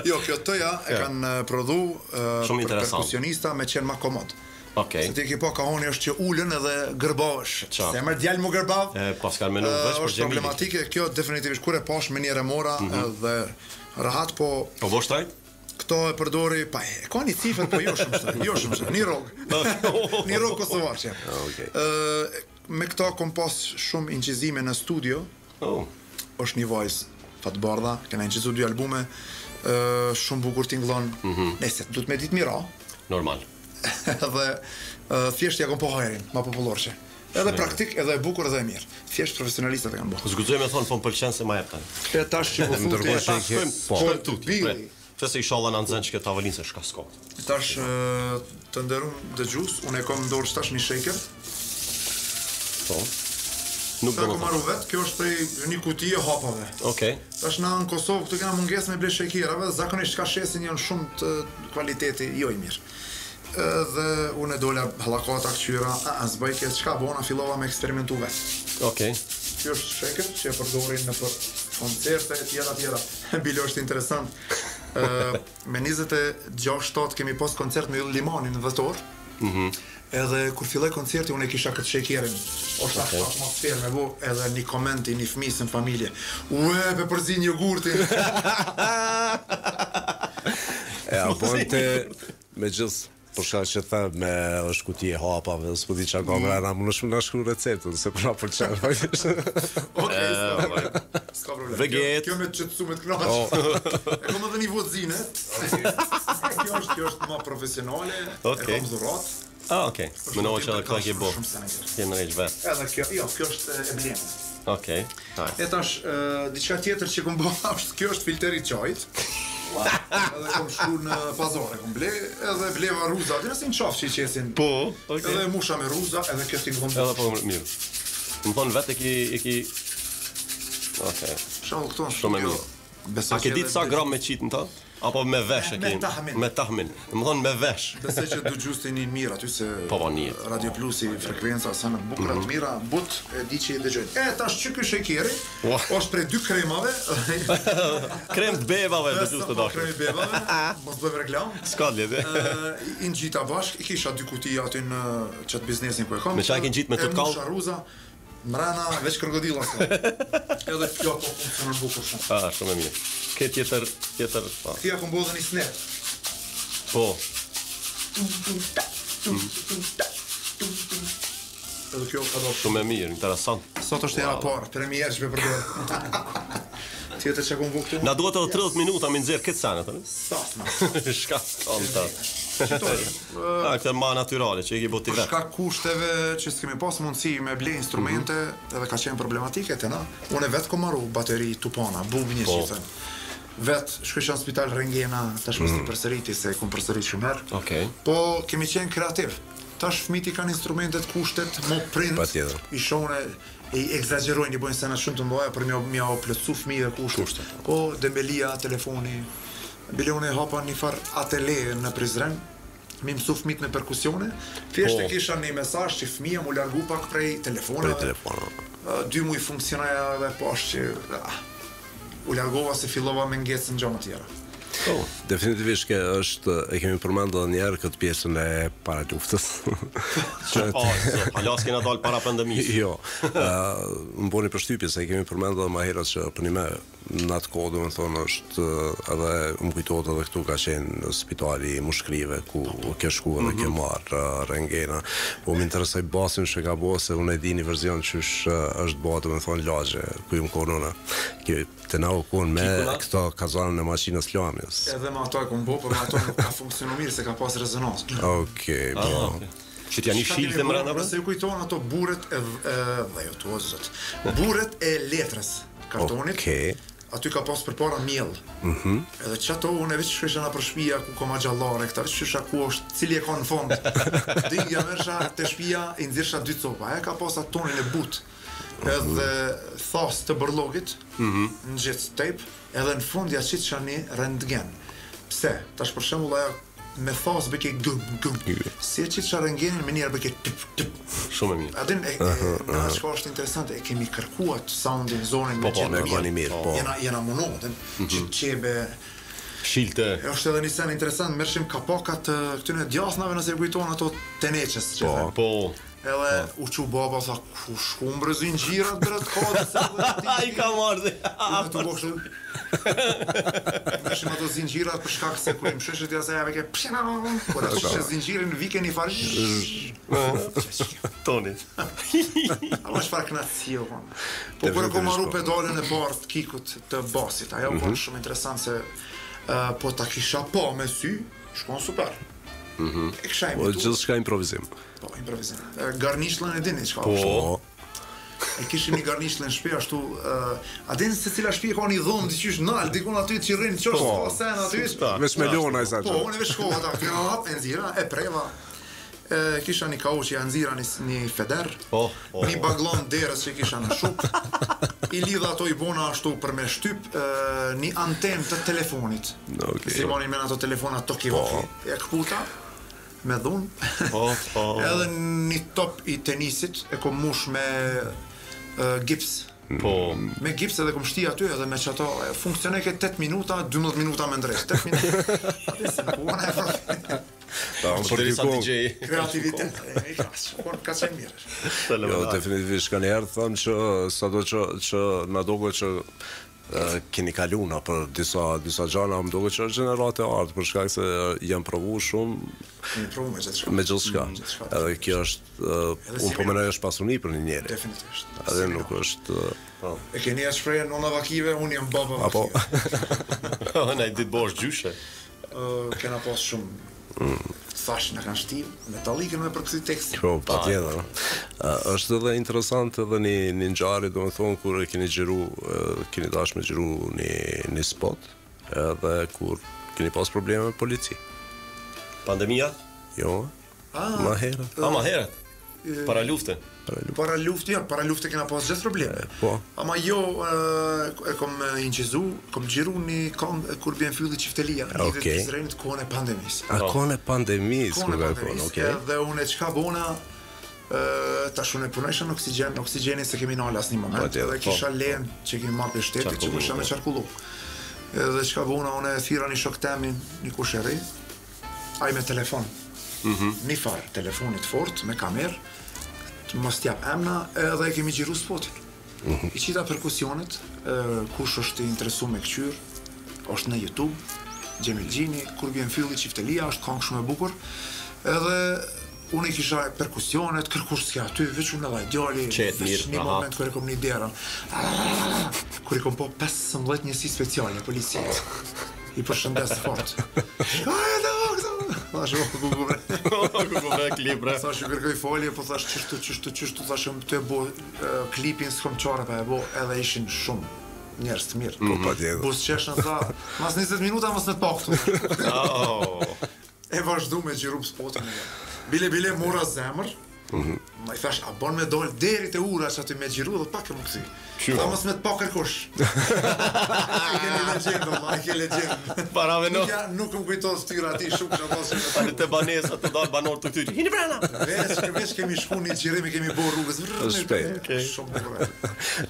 jo, kjo T-ja e kanë prodhu uh, për perkusionista me qenë ma komod. Okej. Se ti ke pa kahoni është që ulen edhe gërbavesh. Se mër djalë mu gërbav. E paskan menu veç për Xhemilin. Është problematike kjo definitivisht kur e pash menjëherë e mora mm -hmm. edhe rahat po Po bo shtrajt? Këto e përdori pa e ka një cifër po jo shumë shtrajt, jo shumë shtrajt, një rrogë. një rrogë kosovarçe. Okej. Ë me këto kom pas shumë incizime në studio. Oh. Është një vajzë Fatbardha, kena incizu dy albume, ë shumë bukur tingëllon. Mm -hmm. Nëse duhet me ditë mira. Normal. Edhe uh, thjesht ja kom pa hajrin, ma popullorçe. Edhe praktik, edhe e bukur, edhe e mirë. Thjesht profesionalistët e kanë bërë. S'guxoj me thonë, po më pëlqen se ma jep tani. E tash që po thotë, e tash shkojmë, po. shkojmë tutje. Pse se inshallah na nxën qët tavolinë se shka s'ka. Tash të nderum dëgjues, unë e kam në dorë tash një shaker. Po. Nuk do të marrë vet, kjo është prej një kutie hapave. Okej. Okay. Tash na në Kosovë këtu kena mungesë me ble shakerave, zakonisht çka shesin janë shumë të kualiteti jo i mirë. Edhe unë dola hallakata këqyra, a, a s'bëj këtë, çka bona, fillova me eksperimentu vetë. Okej. Okay. Kjo është shaker që e përdorin nëpër koncerte e tjera tjera. Bile është interesant. Ë me 26 shtatë kemi pas koncert me Yll Limanin në dhjetor. Mm -hmm. Edhe kur filloi koncerti unë e kisha këtë shakerin. Është okay. atmosferë me bo edhe një koment i një fëmijës në familje. Ue, pe përzin jogurtin. e a bonte me gjithë Për shkak që the me është kuti e hapave, s'po di çka ka mrena, mm. më na shkru receptën, se po na pëlqen faktikisht. Okej, s'ka problem. S'ka problem. Veget. Kjo, kjo me të qetësu me të kënaq. Oh. e kam edhe një vozine. Kjo është kjo është më profesionale. Okay. E kam dhuratë. Ah, okay. Mendova që edhe këta ke bo. Ti në rreq vet. Edhe kjo, jo, kjo është e blemë. Okej. Okay. E tash, uh, diçka tjetër që kom bo, është kjo është filteri i çajit. Edhe kom shku në pazar, e kom ble, edhe bleva rruza, aty nëse në qafë që i qesin. Po, okay. Edhe e musha me rruza, edhe kjo tingullon. Edhe po mirë. Më thonë vetë e ki e ki Okej. Okay. Shumë këto shumë mirë. Besoj A ke ditë sa gram me qit në ta? Apo me vesh e ke? Me tahmin. Me tahmin. Domethënë me vesh. Besoj që dëgjuesit e nijnë mirë aty se po, po, nihet. Radio Plusi, frekuenca sa të bukura mm -hmm. të mira, but e di që i dëgjojnë. E tash që ky shekeri oh. është prej dy kremave. Krem të bebave dëgjues të dashur. Krem i bebave. Mos bëjmë reklamë. S'ka lidhje. I ngjita bashk, i kisha dy kuti aty në qat biznesin ku e kam. Me çka e ke ngjit me tutkall? E rruza. Mrena veç krokodilla s'ka. Edhe kjo po funksionon bukur shumë. Ah, shumë e mirë. Ke tjetër, tjetër, po. Këti ja kom bo edhe një snare. Po. Tum tum ta, tum tum ta, tum tum. Edhe kjo ka do. Shumë e mirë, interesant. Sot është hera e parë, premierë që pe përdor. Tjetër që kom bo këtu? Na duhet edhe 30 minuta me nxjerr këtë senet, apo? Sa s'na. Shka s'ka në ta. A, këtë ma natyrale që i ke bo ti vetë. Për shkak kushteve që s'kemi pas mundësi me ble instrumente, mm -hmm. edhe ka qenë problematike te na. Unë vetë kom maru bateri tupana, bubnje po. që thënë. Vetë shkojsha në spital rengena, tash mos mm. përsëriti se e kom përsërit shumë herë. Okej. Po kemi qenë kreativ. Tash fëmijët i kanë instrumentet, kushtet, mo prind, i shohun e i ekzagjerojnë, i bëjnë sene shumë të mëdha për me me u plotësu fëmijëve kushtet. Kushtet. Po dembelia, telefoni, Bile unë e hapa një farë atelie në Prizren, mi mësu fëmijët me perkusione, thjesht e po. kisha një mesazh që fëmija mu largu pak prej telefonave. Prej telefonave. Dy muj funksionoja edhe pash që ah, u largova se fillova me ngecë në gjëra tjera. Po, definitivisht ke është e kemi përmendur edhe një herë këtë pjesën e para luftës. Që po, hala s'kena dal para pandemisë. Jo. Ë, më boni përshtypje se e kemi përmendur edhe më herët që për një me Në atë kohë, domethënë, është edhe më kujtohet edhe këtu ka qenë spitali i mushkërive ku ke shku edhe ke mhm. marrë rengena. Po më interesoi basin që ka bo se unë e di një version qysh është bo, domethënë, lagje ku jum kon unë. Kjo te na u kon me këto kazanën e maqinës lamjes. Edhe me ato e kom bo, por me ato nuk ka funksionu mirë se ka pas rezonancë. Okej, po. Ah, okay. Që t'janë i shilte mrena, pra? Nëse ju kujtohen ato buret e, e dhe jo, të zot. Buret e letrës kartonit. Okej. Aty ka pas përpara miell. Mhm. Mm edhe qato unë veç shkojsha nëpër shpia ku ka maxhallare këta, veç shkojsha ku është, cili e ka në fund. Dingja merrsha te shpia i nxirrsha dy copa. Ajo ka pas atë tonin e butë. Edhe thasë të bërllogit, mm -hmm. ngjit tape, edhe në fund ja qitsha një rentgen. Pse? Tash për shembull ajo me thasë bëke gum gum. Si e qitsha rentgenin menjëherë bëke tup tup. Shumë e mirë. A din e, e na çka është interesante, e kemi kërku atë soundin, zonin Po, po, me koni mirë, po. Jena jena munu, din, mm -hmm. që qebe Shilte. E është edhe një sen interesant, merrshim kapakat të këtyne djathnave nëse e kujton ato teneqes që po. Po. Edhe u çu baba tha, ku shkum bre zinxhirat bre të ka se Ai ka marrë. Unë tu bo kështu. Merrshim ato zinxhirat për shkak se kur i mshëshit ja se ja veke pshina. Por ato që zinxhirin vike një farë. Toni. Ama çfarë kënaqësi o kon. Po kur e kom marru pedalen e parë të kikut të basit, ajo mm -hmm. shumë interesant se uh, po ta kisha pa me sy, shkon super. Mm -hmm. E kisha Po gjithçka improvizim. Po, improvizim. Garnishllën e dini çka po. është. Po. E kishim një garnishllë në shtëpi ashtu, uh, a dini se cila shtëpi ka një dhomë diqysh nalt, dikun aty që rrin çosh po, ka sen aty. Veç me lona e sa. Po, unë veç shkova ata, kjo hap e nxira, e preva. E kisha një kauç ja nxira një, një feder. Po, po. Një bagllon derës që kisha në shuk. I lidha ato i bona ashtu për me shtyp e, një antenë të telefonit. Okay. Si moni me ato telefona Toki po. E këputa me dhunë. Po, po. Edhe një top i tenisit e kom mush me Gips. Po. Me gips edhe kom shti aty edhe me qato funksionojke 8 minuta, 12 minuta me ndreq. 8 minuta. Aty se nuk u e fort. Po, për të DJ. Kreativitet. E ka, por ka qenë mirë. Jo, definitivisht ka njëherë them që sado që që na duket që keni kalu na për disa disa gjana, më duket që është gjeneratë e artë për shkak se janë provu shumë Kemi provu me gjithçka. Me gjithçka. Mm, edhe kjo është uh, unë po mendoj është pasuni për një njeri. Definitivisht. Edhe nuk është po. E keni atë shprehjen nona vakive, unë jam baba vakive. Apo. Na i ditë bosh gjyshe. Uh, kena pas shumë mm. Thash na kanë shti Metallicën me përkthy tekstin. Po, patjetër. Uh, është edhe interesant edhe një një ngjarje, domethënë kur e keni xhiru, keni dashur me xhiru një një spot, edhe kur keni pas probleme me polici. Pandemia? Jo. Ah, ma herët. Ah, ma herët. Para lufte. Para lufte, jo, para lufte kena pas gjithë probleme. Po. Ama jo, e kom inqizu, kom xhiru një kongë kur bjen fylli çiftelia, në okay. Prizrenit kohën e pandemisë. A po. kohën e pandemisë, kohën e pandemisë, okay. Edhe unë çka bona, tash unë punojsha në oksigjen, oksigjenin s'e kemi nalë asnjë moment, po, edhe kisha po. lejen që kemi marrë prej shtetit, që kisha me qarkullu. Edhe çka bona, unë e thirra një shok temin, një kushëri, Ai me telefon. Mm -hmm. Një farë telefonit fort, me kamerë, të mos t'jap emna, edhe e kemi xhiru spotin. Mm -hmm. I qita perkusionet, kush është i interesu me këqyr, është në YouTube, Xhemil Gjini, kur bjen fylli çiftelia, është kangë shumë e bukur, edhe unë i kisha perkusionet, kërkush s'ke aty, veç unë edhe djali, veç një moment kur e kom ni derën, kur i kom pa 15 njësi speciale, policie. I përshëndes fort. Shka e të vë Thash, o, ku ku bre. Ku ku bre, klip bre. Thash, ju kërkoj falje, po thash, qështu, qështu, qështu, thash, jam tu e bo klipin, s'kom qare pa e bo, edhe ishin shumë njerëz të mirë. Po, mhm. patjetër. Buzëqeshën, tha, mas 20 minuta, mos me të pa këtu. Oh. E vazhdu me xhiru spotin. Bile, bile, mora zemër, Mm -hmm. Ma i thash, a bon me dol deri te ura që aty me xhiru dhe pak e më kthy. Tha mos me të pa kërkush. I ke një legjendë, Allah, i ke legjendë. Para me no. Nuk, ja, nuk më kujtohet fytyra atij, shumë kisha pasur me Tani te banesa të dalë banorë të këtyre. Hini brenda. Veç, veç kemi shku një xhirim i kemi bo rrugës. Është shpejt. Okay. Shumë bukur.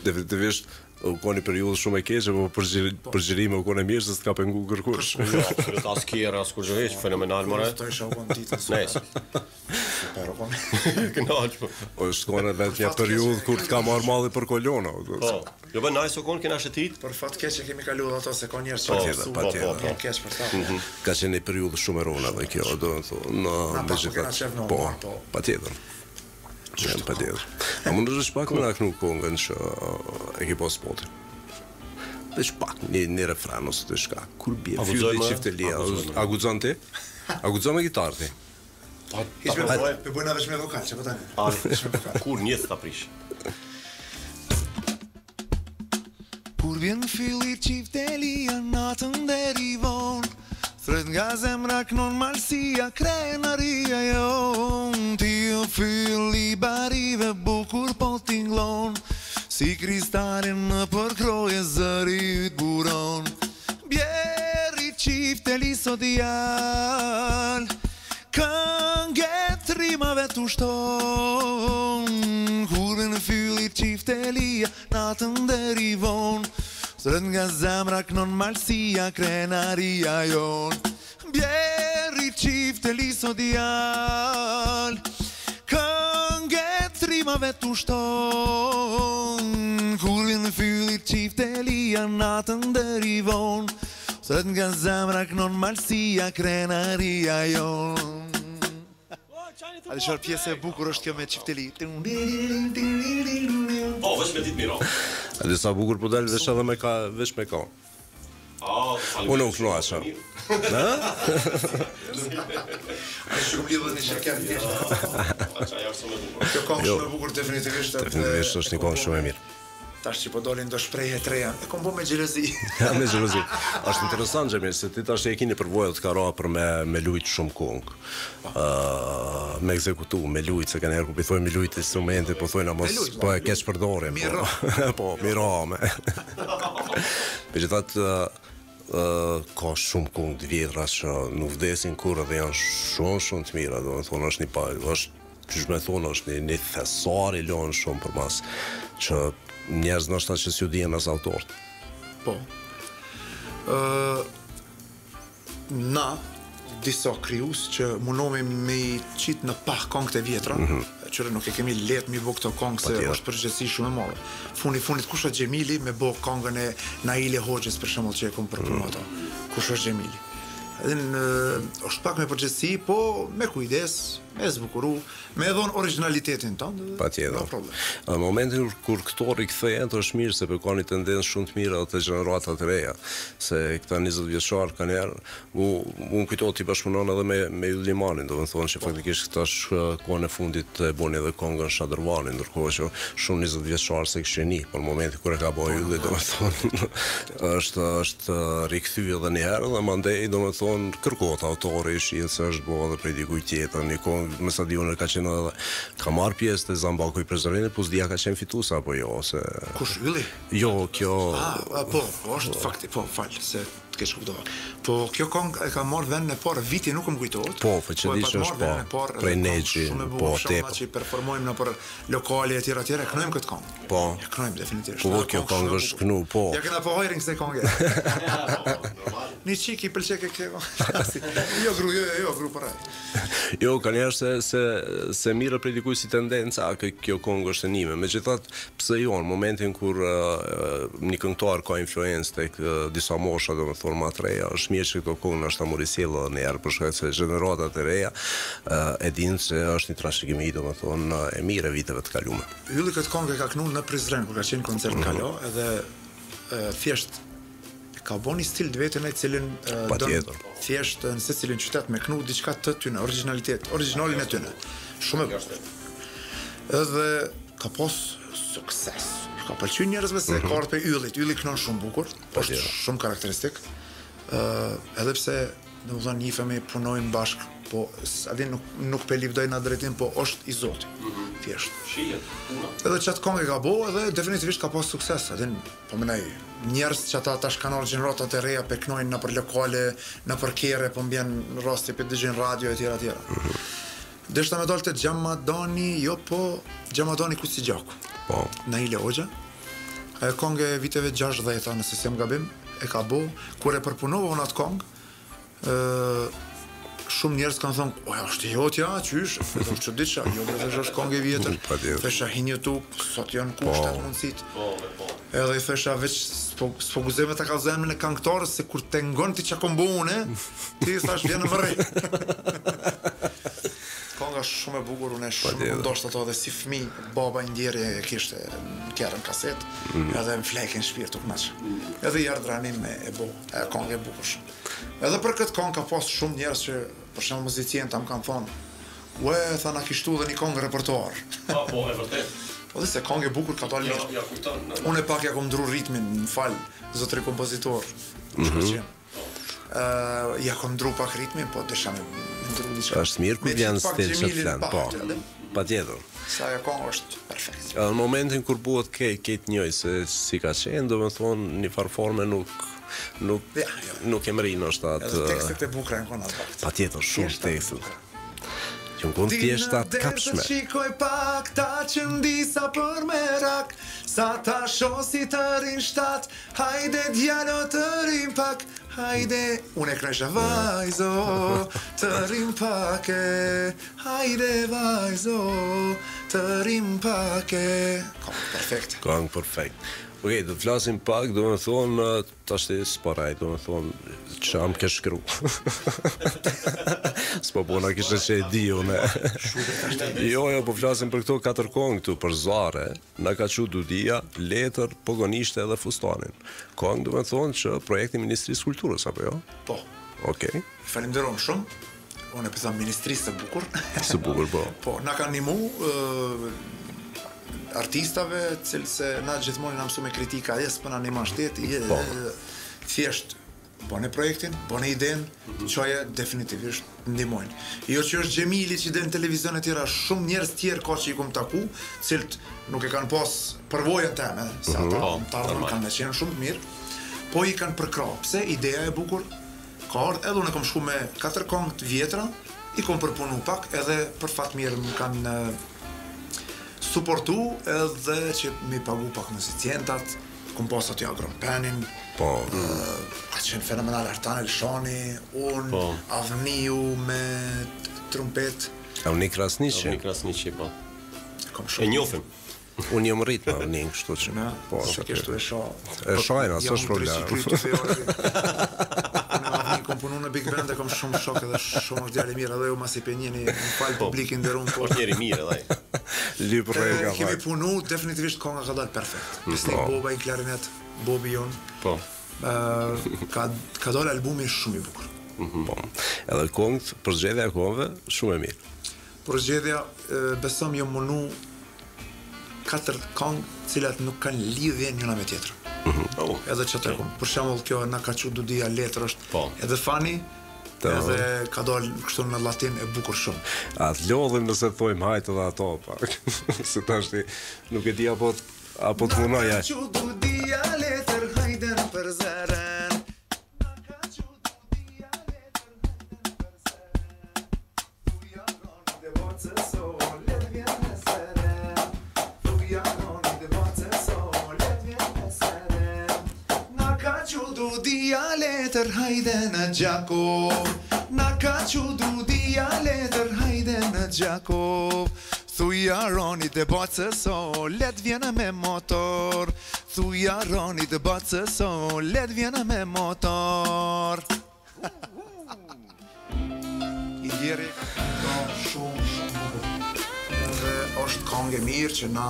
Definitivisht U kon një periudhë shumë e keqe, po për xhir, po. për xhirime u kon e mirë se s'ka pengu kërkush. Jo, absolut as kjerë, as kurgjë hiç, fenomenal more. Të isha u kon ditën. Nice. Super u kon. Kënaq po. Po është kon edhe një periudhë kur të ka marrë malli për kolona. Po. Jo bën nice u kon kena shëtit. Për fat keq e kemi kaluar ato se ka njerëz që po, po, po, po. keq për ta. Mhm. Ka qenë një periudhë shumë e rëndë edhe kjo, do të thonë, në megjithatë. Po, po. Patjetër. Qështë patjetër. A mund të pak me na knu kongën që e ke pas spotin? Veç pak, një, një refren ose diçka. Kur bie fylli çiftelia, a guxon ti? A guxon me gitarë ti? Po, Hiç me po, po bëjna veç me vokal, çfarë tani? A, kur një ta prish. Kur vjen fylli çiftelia natën deri vonë Thërret nga zemra knon malsia krenaria jonë Ti o fylli i barive bukur po tingllon Si kristale nëpër kroje zëri yt buron Bjeri çifteli o djalë Këngë e trimave t'ushton Kur vjen fylli çiftelia Natën deri vonë Thërret nga zemra knon malsia Krenaria jonë Bjeri çifteli o djalë Këngë e trimave t'ushton Kur vjen fylli çiftelia Natën deri vonë Thërret nga zemra knon malsia krenaria jonë A di çfarë pjese e bukur është kjo me çifteli. Po, veç me ditë miro. A di sa bukur po del veç edhe me ka veç me ka. Unë u kënaqa. Ha? Ai shumë lidhet një sheker thjesht. Kjo këngë jo. shumë e bukur definitivisht. Definitivisht është një këngë shumë e mirë. Tash që po dolin do shprehje të reja, e kom bo me xhelozi. Ja, me xhelozi. Është interesant Xhemil, se ti tash e keni përvojë të ka ra për me me lujt shumë kongë. Ë, uh, me ekzekutu, me lujt, se kanjëherë kur po thojmë me lujt instrumentin, po thojnë mos po e keq përdorim. Po, po miro me. Megjithatë uh, ka shumë kongë të vjetra që nuk vdesin kurrë dhe janë shumë shumë të mira, domethënë është një pa, është. qysh me thonë, është një, një thesar i lënë shumë përmas, që njerëz ndoshta që s'ju dihen as autorët. Po. Ë na disa krijues që mundohemi me i qit në pah kongët e vjetra, mm -hmm. që nuk e kemi lehtë mi bo këto kongë se është përgjegjësi shumë e madhe. Funi funit kush është Xhemili me bo kongën e Naile Hoxhës për shembull që e kom përpunu mm -hmm. ato. Kush është Xhemili? Edhe në, është pak me përgjegjësi, po me kujdes, me zbukuru, Me e dhon origjinalitetin tënd dhe Patjetër. no problem. Në momentin kur këto rikthehen, është mirë se po ka një tendencë shumë të mirë edhe te gjeneratat e reja, se këta 20 vjeçar kanjëherë, mu mu më kujtohet ti bashkëpunon edhe me me Yll Limanin, domethënë që faktikisht tash kohën e fundit e boni edhe kongën Shadërvani, ndërkohë që shumë 20 vjeçar s'e kishin ni, por në momentin kur e ka bo Ylli, domethënë është është rikthy edhe një herë dhe mandej domethënë kërkohet autori, shihet se është bo edhe prej dikujt tjetër, një kongë me sa di unë ka qenë edhe ka marrë pjesë te Zambaku i Prizrenit, po s'di a ka qenë fitues apo jo ose Kush Ylli? Jo, kjo Ah, po, po është fakti, po, fal, se të keqkuptova. Po kjo kongë e ka marrë vendin e parë, viti nuk më kujtohet. Po, po që po di që është po, parë, prej Nexhi, po, tepër. Që i performojmë nëpër lokale e tjera tjera, e knojmë këtë kongë. Po. Ja knojmë definitivisht. Po, kjo kongë është knu, po. Ja kena pa hajrin kësaj konge. Një çik i pëlqe ke kjo. Jo gru, jo, jo, gru për ai. Jo, kanjëherë se se se mirret prej dikujt si tendenca, a kjo kongë është e nime. Megjithatë, pse jo, në momentin kur uh, një këngëtar ka influencë tek uh, disa mosha, domethënë më të reja, është mirë që këto këngë ndoshta m'u risjellë edhe një herë për shkak se gjeneratat e reja uh, e dinë se është një trashëgimi, domethënë e mirë e viteve të kaluara. Ylli këtë këngë e ka knu në Prizren kur ka qenë koncert në kala, mhm. edhe e, thjesht ka bo një stil të vetën e cilin don thjesht në secilin qytet me knu diçka të tyne, originalitet, originalin e tyne. Shumë e bukur. Edhe ka pas sukses. Ka pëlqy njerëzve se mm -hmm. ka ardhur prej Yllit. Ylli knon shumë bukur, është shumë karakteristik. Ë edhe pse domethënë njihemi punojmë bashk, po a din nuk nuk pe livdoj në drejtim, po është i zoti. Mm -hmm. Thjesht. Shihet puna. Edhe qat këngë e ka bo edhe definitivisht ka pas sukses, a din Po menoj, njerëz që ata tash kanë ardhur gjeneratat e reja pe knojnë nëpër lokale, nëpër kerre, po m'bjen rasti pe dëgjojnë radio etj etj. Deshta me dalë te Xhamadani, jo po Xhamadani kuq si gjaku. Po. Naile Hoxha. Ajo kongë e viteve 60-ta, nëse s'jam gabim, e ka bo, kur e përpunova unë atë kongë, shumë njerëz kanë thonë, "O, është e jotja, qysh?" Edhe është çuditshme, jo bre thashë është kongë e vjetër. Thesha hin YouTube, sot janë kushtet po. mundësit. Po, po. Edhe i thesha veç s'po s'po guxoj me ta kallzu emrin e këngëtarës se kur të ngon ti çka kom bo unë, ti thash vjen në mërri. Konga është shumë e bukur, unë shumë e kom dashtë ato edhe si fëmijë, baba i ndjerë e kishte në kerr në kaset, mm. edhe më fleke në shpirt u kënaq. Mm. Edhe i erdh rani me e bo, e kongë e bukur shumë. Edhe për këtë kongë ka pas shumë njerëz që për shembull muzicientë më kanë thonë, "Ue, tha na ki shtu dhe një kongë repertoar." Po, po, e vërtet. Po dhe se kongë e bukur ka dalë mirë. Ja, ja kujton. Unë pak ja kom ndru ritmin, më fal, zotri kompozitor. Mm -hmm. Uh, ja kom ndru pak ritmin, po desha me ndru diçka. Është mirë kur vjen stil që të flen, po. Patjetër. Sa ajo kongë është perfekt. Në momentin kur bëhet krejt krejt njëjtë se si ka qenë, domethënë një farë forme nuk nuk ja, ja. nuk e mrin është atë. Edhe tekstet e bukura janë konë atë vakt. Patjetër, shumë tekstet. Që në konë thjeshta të kapshme. Të shikoj pak ta qëndisa për merak, sa ta shoh si të rrin shtat, hajde djalo të rrim pak, hajde, unë e knojsha vajzo, të rrim pak e, hajde vajzo, të rrim pak e. Kongë perfekt. Kongë perfekt. Okej, do të flasim pak, domethonë, tashti s'po rrej, domethonë, që am ke shkru. S'po po na kishe që e di unë. Jo, jo, po flasim për këto katër kongë këtu, për zare, na ka çu Dudia, letër, pogonishte edhe fustanin. Kongë, domethonë, që projekti i Ministrisë së Kulturës, apo jo? Po. Okej. Falimderom shumë. Unë e po them Ministrisë së Bukur. Së bukur, po. Po, na kanë nimu artistave, të cilët se na gjithmonë na mësu me kritika, e s'po na nimon shteti, je, po. thjesht bone projektin, bone idenë, mm -hmm. çoje definitivisht ndihmojnë. Jo që është Xhemili që del në televizion e tjera, shumë njerëz tjerë ka që i kom taku, të cilët nuk e kanë pas përvojën teme, se ata mm -hmm. të ardhmen kanë me qenë shumë të mirë, po i kanë përkrah. Pse ideja e bukur Ka ardhë edhe unë kom shku me katër kongë të vjetra, I kom përpunu pak edhe për fat mirë më kanë suportu edhe që mi pagu pak muzicientat, kom pas aty Agron Penin, po. ka qenë fenomenal Artan Elshani, unë, Po. Avniu me trumpet, Avni Krasniqi. Avni Krasniqi, po. kom E shumë. njohim. Unë jam rrit me Avnin, kështu që. Na, Po, se kështu e shoh. E shajna, Jam s'është problem. tricycli të fjordi. Unë Avni kom punu në Big Band e kom shumë shok edhe shumë është djalë i mirë edhe ju masi pe njeni, më fal publikin nderum po. Është njeri mirë edhe ai. Lyp rrega. E, Kemi fakt. punu, definitivisht konga ka dalë perfekt. Besnik Po. Boba i klarinet, Bobi jon. Po. Ë, ka ka dalë albumi shumë i bukur. Po. Edhe kongët, përzgjedhja e kongëve, shumë e mirë. Por zgjedhja, e, besom jam munu katër këngë të cilat nuk kanë lidhje njëra me tjetrën. Oh. Edhe që të kom. Për shembull kjo na ka çu Dudia letër është Po. edhe fani, Po. edhe ka dalë kështu në latin e bukur shumë. A të lodhim nëse thojmë hajt edhe ato pak. Se tash ti nuk e di apo apo të punoj ai. çu Dudia letër hajden për zëren. Na ka çu Dudia letër hajden për zëren. Thuja roni dhe bacë so, let vjen me seren. Thuja roni dhe bacë so, let vjen me seren. Na ka çu Dudia letër hajde në Gjakov. Na ka çu Dudia letër hajde në Gjakov. Thuja roni dhe bacë so, let vjen me motor. Thuja roni dhe bacë so, let vjen me motor. I ndjeri ka shumë shumë bukur. Edhe është këngë e mirë që na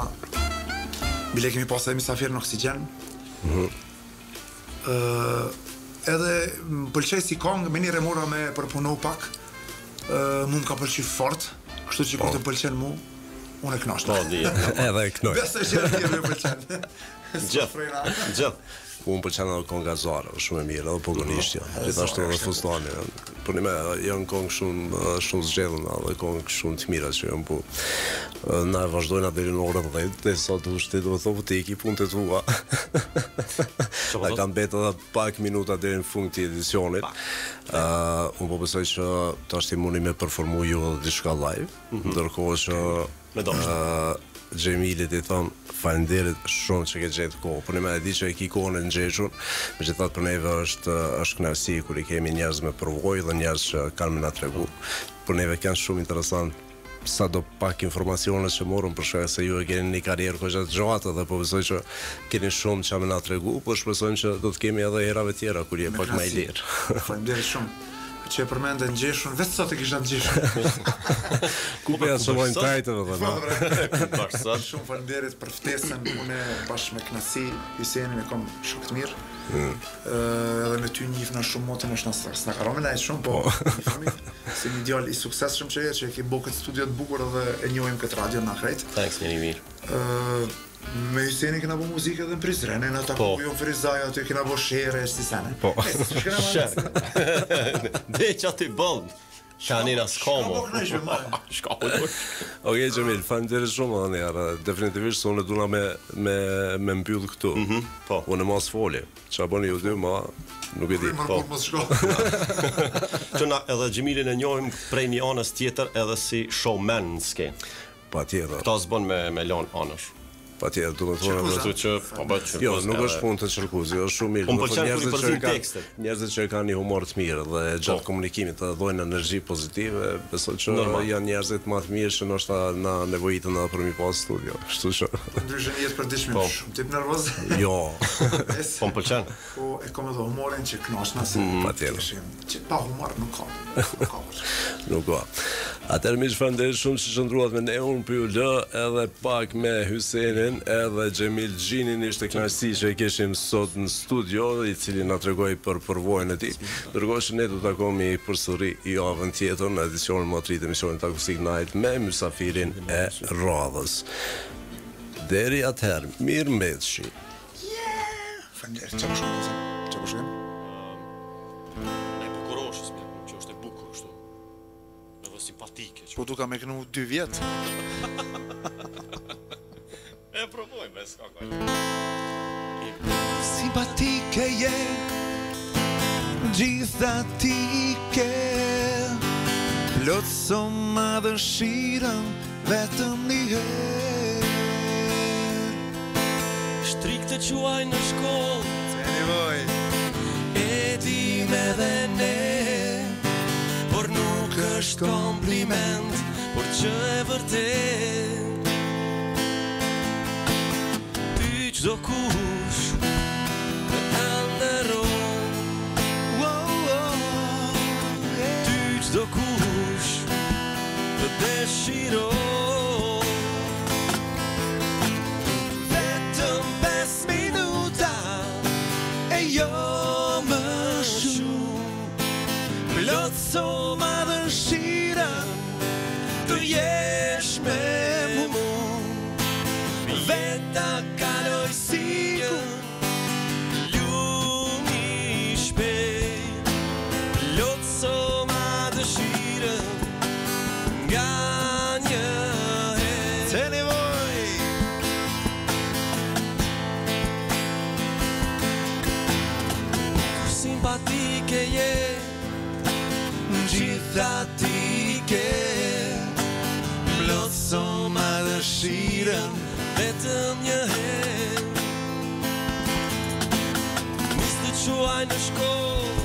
bile kemi pas edhe mysafir në oksigjen. Mm edhe më pëlqej si këngë, më një mora me përpunu pak. Ë mu më ka pëlqy fort, kështu që kur të më pëlqen mu, unë e kënaqem. Po, di. Edhe e knoj. Besoj që edhe tjerëve pëlqen. Gjithë. Gjithë. Unë pëlqen edhe konga Zara, është shumë e mirë, edhe pogonishtja, gjithashtu edhe fustani. Por një me janë kongë shumë shumë zgjedhur, edhe kongë shumë të mira që janë bu. Na e vazhdojna deri në orën 10, dhe sa të ushti do të thotë ti i ki punët e tua. po Na thot? kanë mbetur edhe pak minuta deri në fund të edicionit. Ë, unë po besoj që tash ti mundi me performu ju edhe diçka live, ndërkohë që Me dashtë. ë, Xhemilit i thon faleminderit shumë që ke gjetë kohë. Po ne më e di që e ki kohën e ngjeshur. Megjithatë për neve është është kënaqësi kur i kemi njerëz me përvojë dhe njerëz që kanë me na tregu. Për neve kanë shumë interesant sa do pak informacione që morëm për shkak se ju e keni një karrierë goxha të gjatë dhe po besoj që keni shumë çka me na tregu, po shpresojmë që do të kemi edhe herave tjera kur je Me pak më i kënaqësi. lirë. Faleminderit shumë që e përmendën ngjeshun, vetë sot e kisha ngjeshun. Ku po ja qëllojmë sot? tajtëve dhe na. Bash sot. Shumë faleminderit për ftesën, unë bashkë me kënaqësi Hysenin e kam shok të mirë. Mm. Ë, edhe me ty njihna shumë motin është na s'na ka rënë ai shumë, po njihemi si një djalë i suksesshëm që je, që e ke bërë këtë studio të bukur edhe e njohim këtë radio na krejt. Thanks, njeri i mirë. Ë, me Hysenin kena bë muzikë edhe në Prizren, e na taku Po. jo në Ferizaj, aty kena bë shere e si sene. Po. E, s'kena marrë. Dhe që aty bëll. Tani na s'ka Shka mo. po kënaqshme, ma. Shka po. Okej Xhemil, faleminderit shumë edhe një herë. Definitivisht se unë duna me me me mbyll këtu. Mm -hmm, po. Unë mos foli. Çfarë bëni ju dy, ma nuk e di. Më po mos shko. Që na edhe Xhemilin e njohim prej një anës tjetër edhe si showman në skenë. Patjetër. Këta s'bën me me lon anësh. Patjetër, do të thonë Çerkuza. Kështu që po bëhet çerkuz. Jo, nuk edhe- është punë të çerkuzi, është shumë mirë. Po më Do të thonë, pëlqen kur i njerëzit që përzin e kanë- tekstet. Njerëzit që e kanë një humor të mirë dhe gjatë Po. komunikimit të dhojnë energji pozitive, besoj që Normal. janë njerëzit më të mirë që ndoshta na nevojiten edhe për mi pas studio. Kështu që Ndryshe në jetë përditshme Po. shumë tip nervoz. jo. Es, Po më pëlqen. Po e kam edhe humorin që kënaqna se Mm, Patjetër. kishim që pa humor nuk ka. Nuk ka. për. Nuk ka. Atëherë miq, faleminderit shumë që qëndruat me ne. Unë po ju lë edhe pak me Hysenin edhe Xhemil Gjinin ishte kënaqësi që e kishim sot në studio, i cili na tregoi për përvojën e tij. Ndërkohë që ne do të takohemi përsëri javën tjetër në edicionin më të ri të emisionit Acoustic Night me mysafirin e radhës. Deri atëherë, mirë mbetshi. Faleminderit. Çfarë po shkojmë? Çfarë po shkojmë? E bukuroshës më, që është e bukur kështu. Edhe simpatike. Që... Po du ka me kënu 2 vjet. E provojmë, e s'ka ka. Simpatike je Gjitha ti ke. Plotësoma dëshirën vetëm një herë. Shtrigë të quajnë në shkollë. Ceni Boy. E dim edhe ne, por nuk është kompliment, por që e vërtet. Ty çdokush të ëndërron. Ty çdokush të dëshiron. Vetëm 5 minuta e jo më shumë. Plotësoma dëshirën të jesh me mu. Veta kaloj sikur lumi shpejt. Plotësoma dëshirën nga një herë. Ceni Boy. Kur simpatike je, gjitha ti ke. Plotësoma dëshirën vetëm një herë. Nis të quaj në shkollë,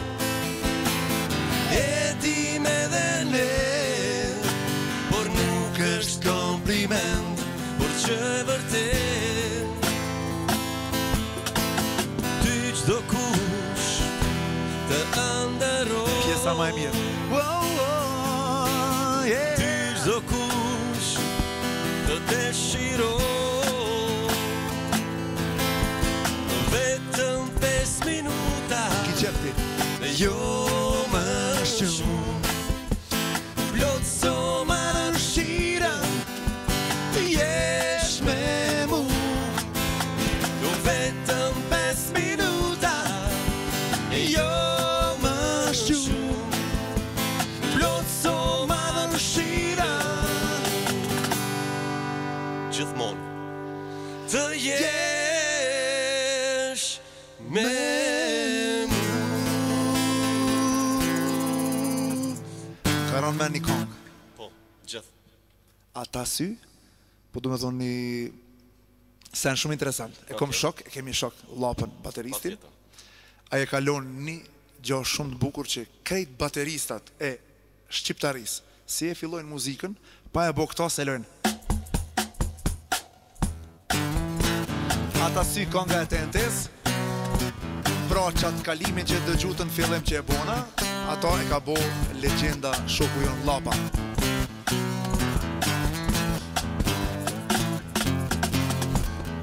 e dim edhe ne, por nuk është kompliment, por që e vërtet. Ty çdokush të ëndërron. Pjesa më e mirë. Wow, wow, yeah. Ty çdokush të dëshiron. Vetëm 5 minuta, Ki qepti. jo më shumë. Plotësoma dëshirën të jesh me mu. Jo vetëm 5 minuta, jo më shumë. Plotësoma dëshirën gjithmonë të jesh me mu. Ka rënë me një kongë. Po, gjithë. Ata sy, po du me thonë një sen shumë interesant. E kom shok, e kemi shok Llapën, bateristin. Patjetër. Ai e ka lënë një gjë shumë të bukur që krejt bateristat e shqiptarisë, si e fillojnë muzikën, pa e bo këto se lojnë. Ata sy konga e TNT-s, pra qatë kalimin që dëgjutën fillim që e bona, ato e ka bo legjenda shoku jon Llapa.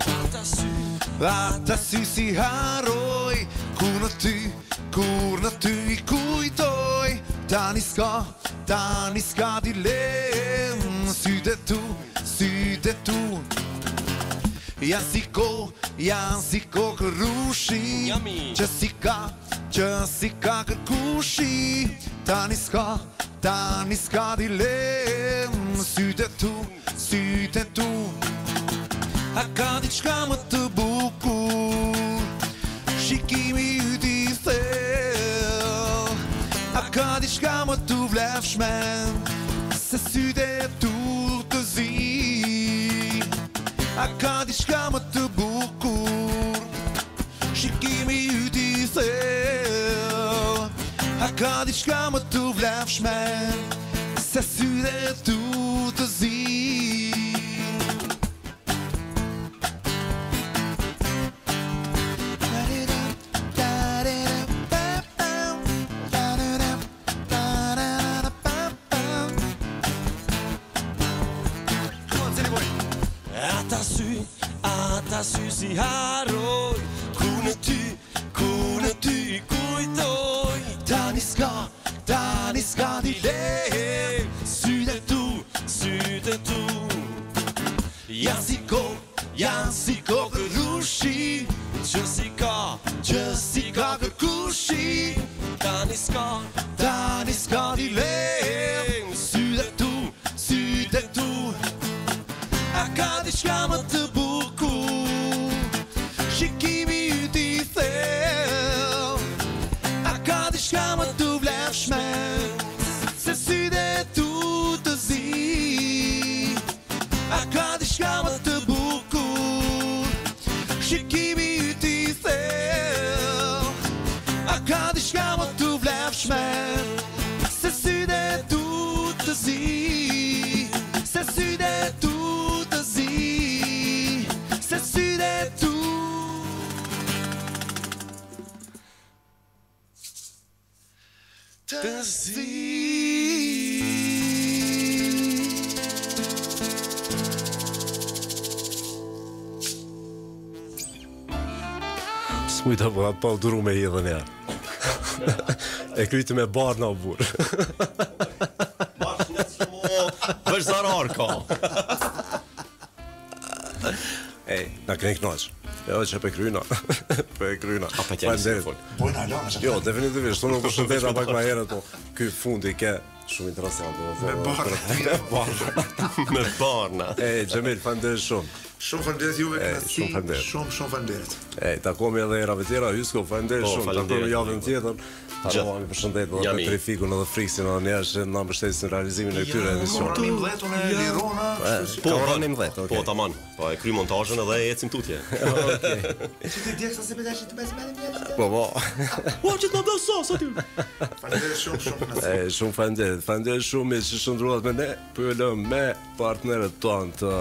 Ata sy, Ata sy si harroj, kur në ty, kur në ty i kujtoj. Tani s'ka, tani s'ka dilem, sytë e tu, sytë e tu. Janë si ko, janë si kokë rrushi, Jami. që si ka, që si ka kërkushi. Tani s'ka, tani s'ka dilem, sytë e tu, sytë e tu. A ka diçka më të bukur, shikimi yt i thellë. A ka diçka më të vlefshme, se sytë e tu të zi. A ka diçka më të bukur, shikimi yt i thellë. A ka diçka më të vlefshme, se sytë e tu të zi. Come on, Ceni Boy. Ata sy, ata sy si harroj, ku në ty, ku në ty i kujtoj. Tani s'ka, tani s'ka dilem, Sytë e tu, sytë e tu. Janë si kokë, janë si kokë rrushi, Që si ka, që si ka kërkushi. Tani s'ka, Tani s'ka dilem, sytë e tu, sytë e tu. A ka diçka më të bukur, shikimi yt i thellë. A ka diçka më të vlefshme, se sytë e tu A ka diçka më të bukur Shikimi yt i thellë A ka diçka më të vlefshme Se sytë e tu të zi Se sytë e tu të zi Se sytë e tu Të zi S'mujta po pa u duru me hidhën ja. e kryti me barna o burr. Veç zarar ka. Ej, na keni kënaq. Jo, që pe kryna. Pe kryna. A pa keni si fol. Bojna lana që. Jo, definitivisht, unë u përshëndeta pak më herët, po ky fundi ke shumë interesant, domethënë. Me barna. Me barna. Me barna. Ej, Xhemil, faleminderit shumë. Shumë faleminderit juve, kënaqësi. Shumë faleminderit. Shumë shumë faleminderit. Ej, takohemi edhe herave tjera, Hysko, faleminderit po, shumë. Takohemi javën tjetër. Harrova mi përshëndet edhe Petrifikun edhe Friksin edhe njerëz që na mbështesin në realizimin e këtyre emisioneve. Ora 11 unë e lirona, kështu që. Po, ora 11, okay. Po, tamam. Po, e kry montazhën edhe ecim tutje. Okej. Që ti djeksa se pedashi të pesë me Po, po. Po, që të më bësh sos aty. Faleminderit shumë shumë kënaqësi. E, shumë faleminderit. Faleminderit shumë miq që qëndruat me ne. Po ju lëm me partnerët tanë të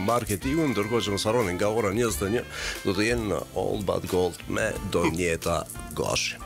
marketingut, ndërkohë që mos harroni nga ora 21 do të jenë në All But Gold me Donjeta Gashi.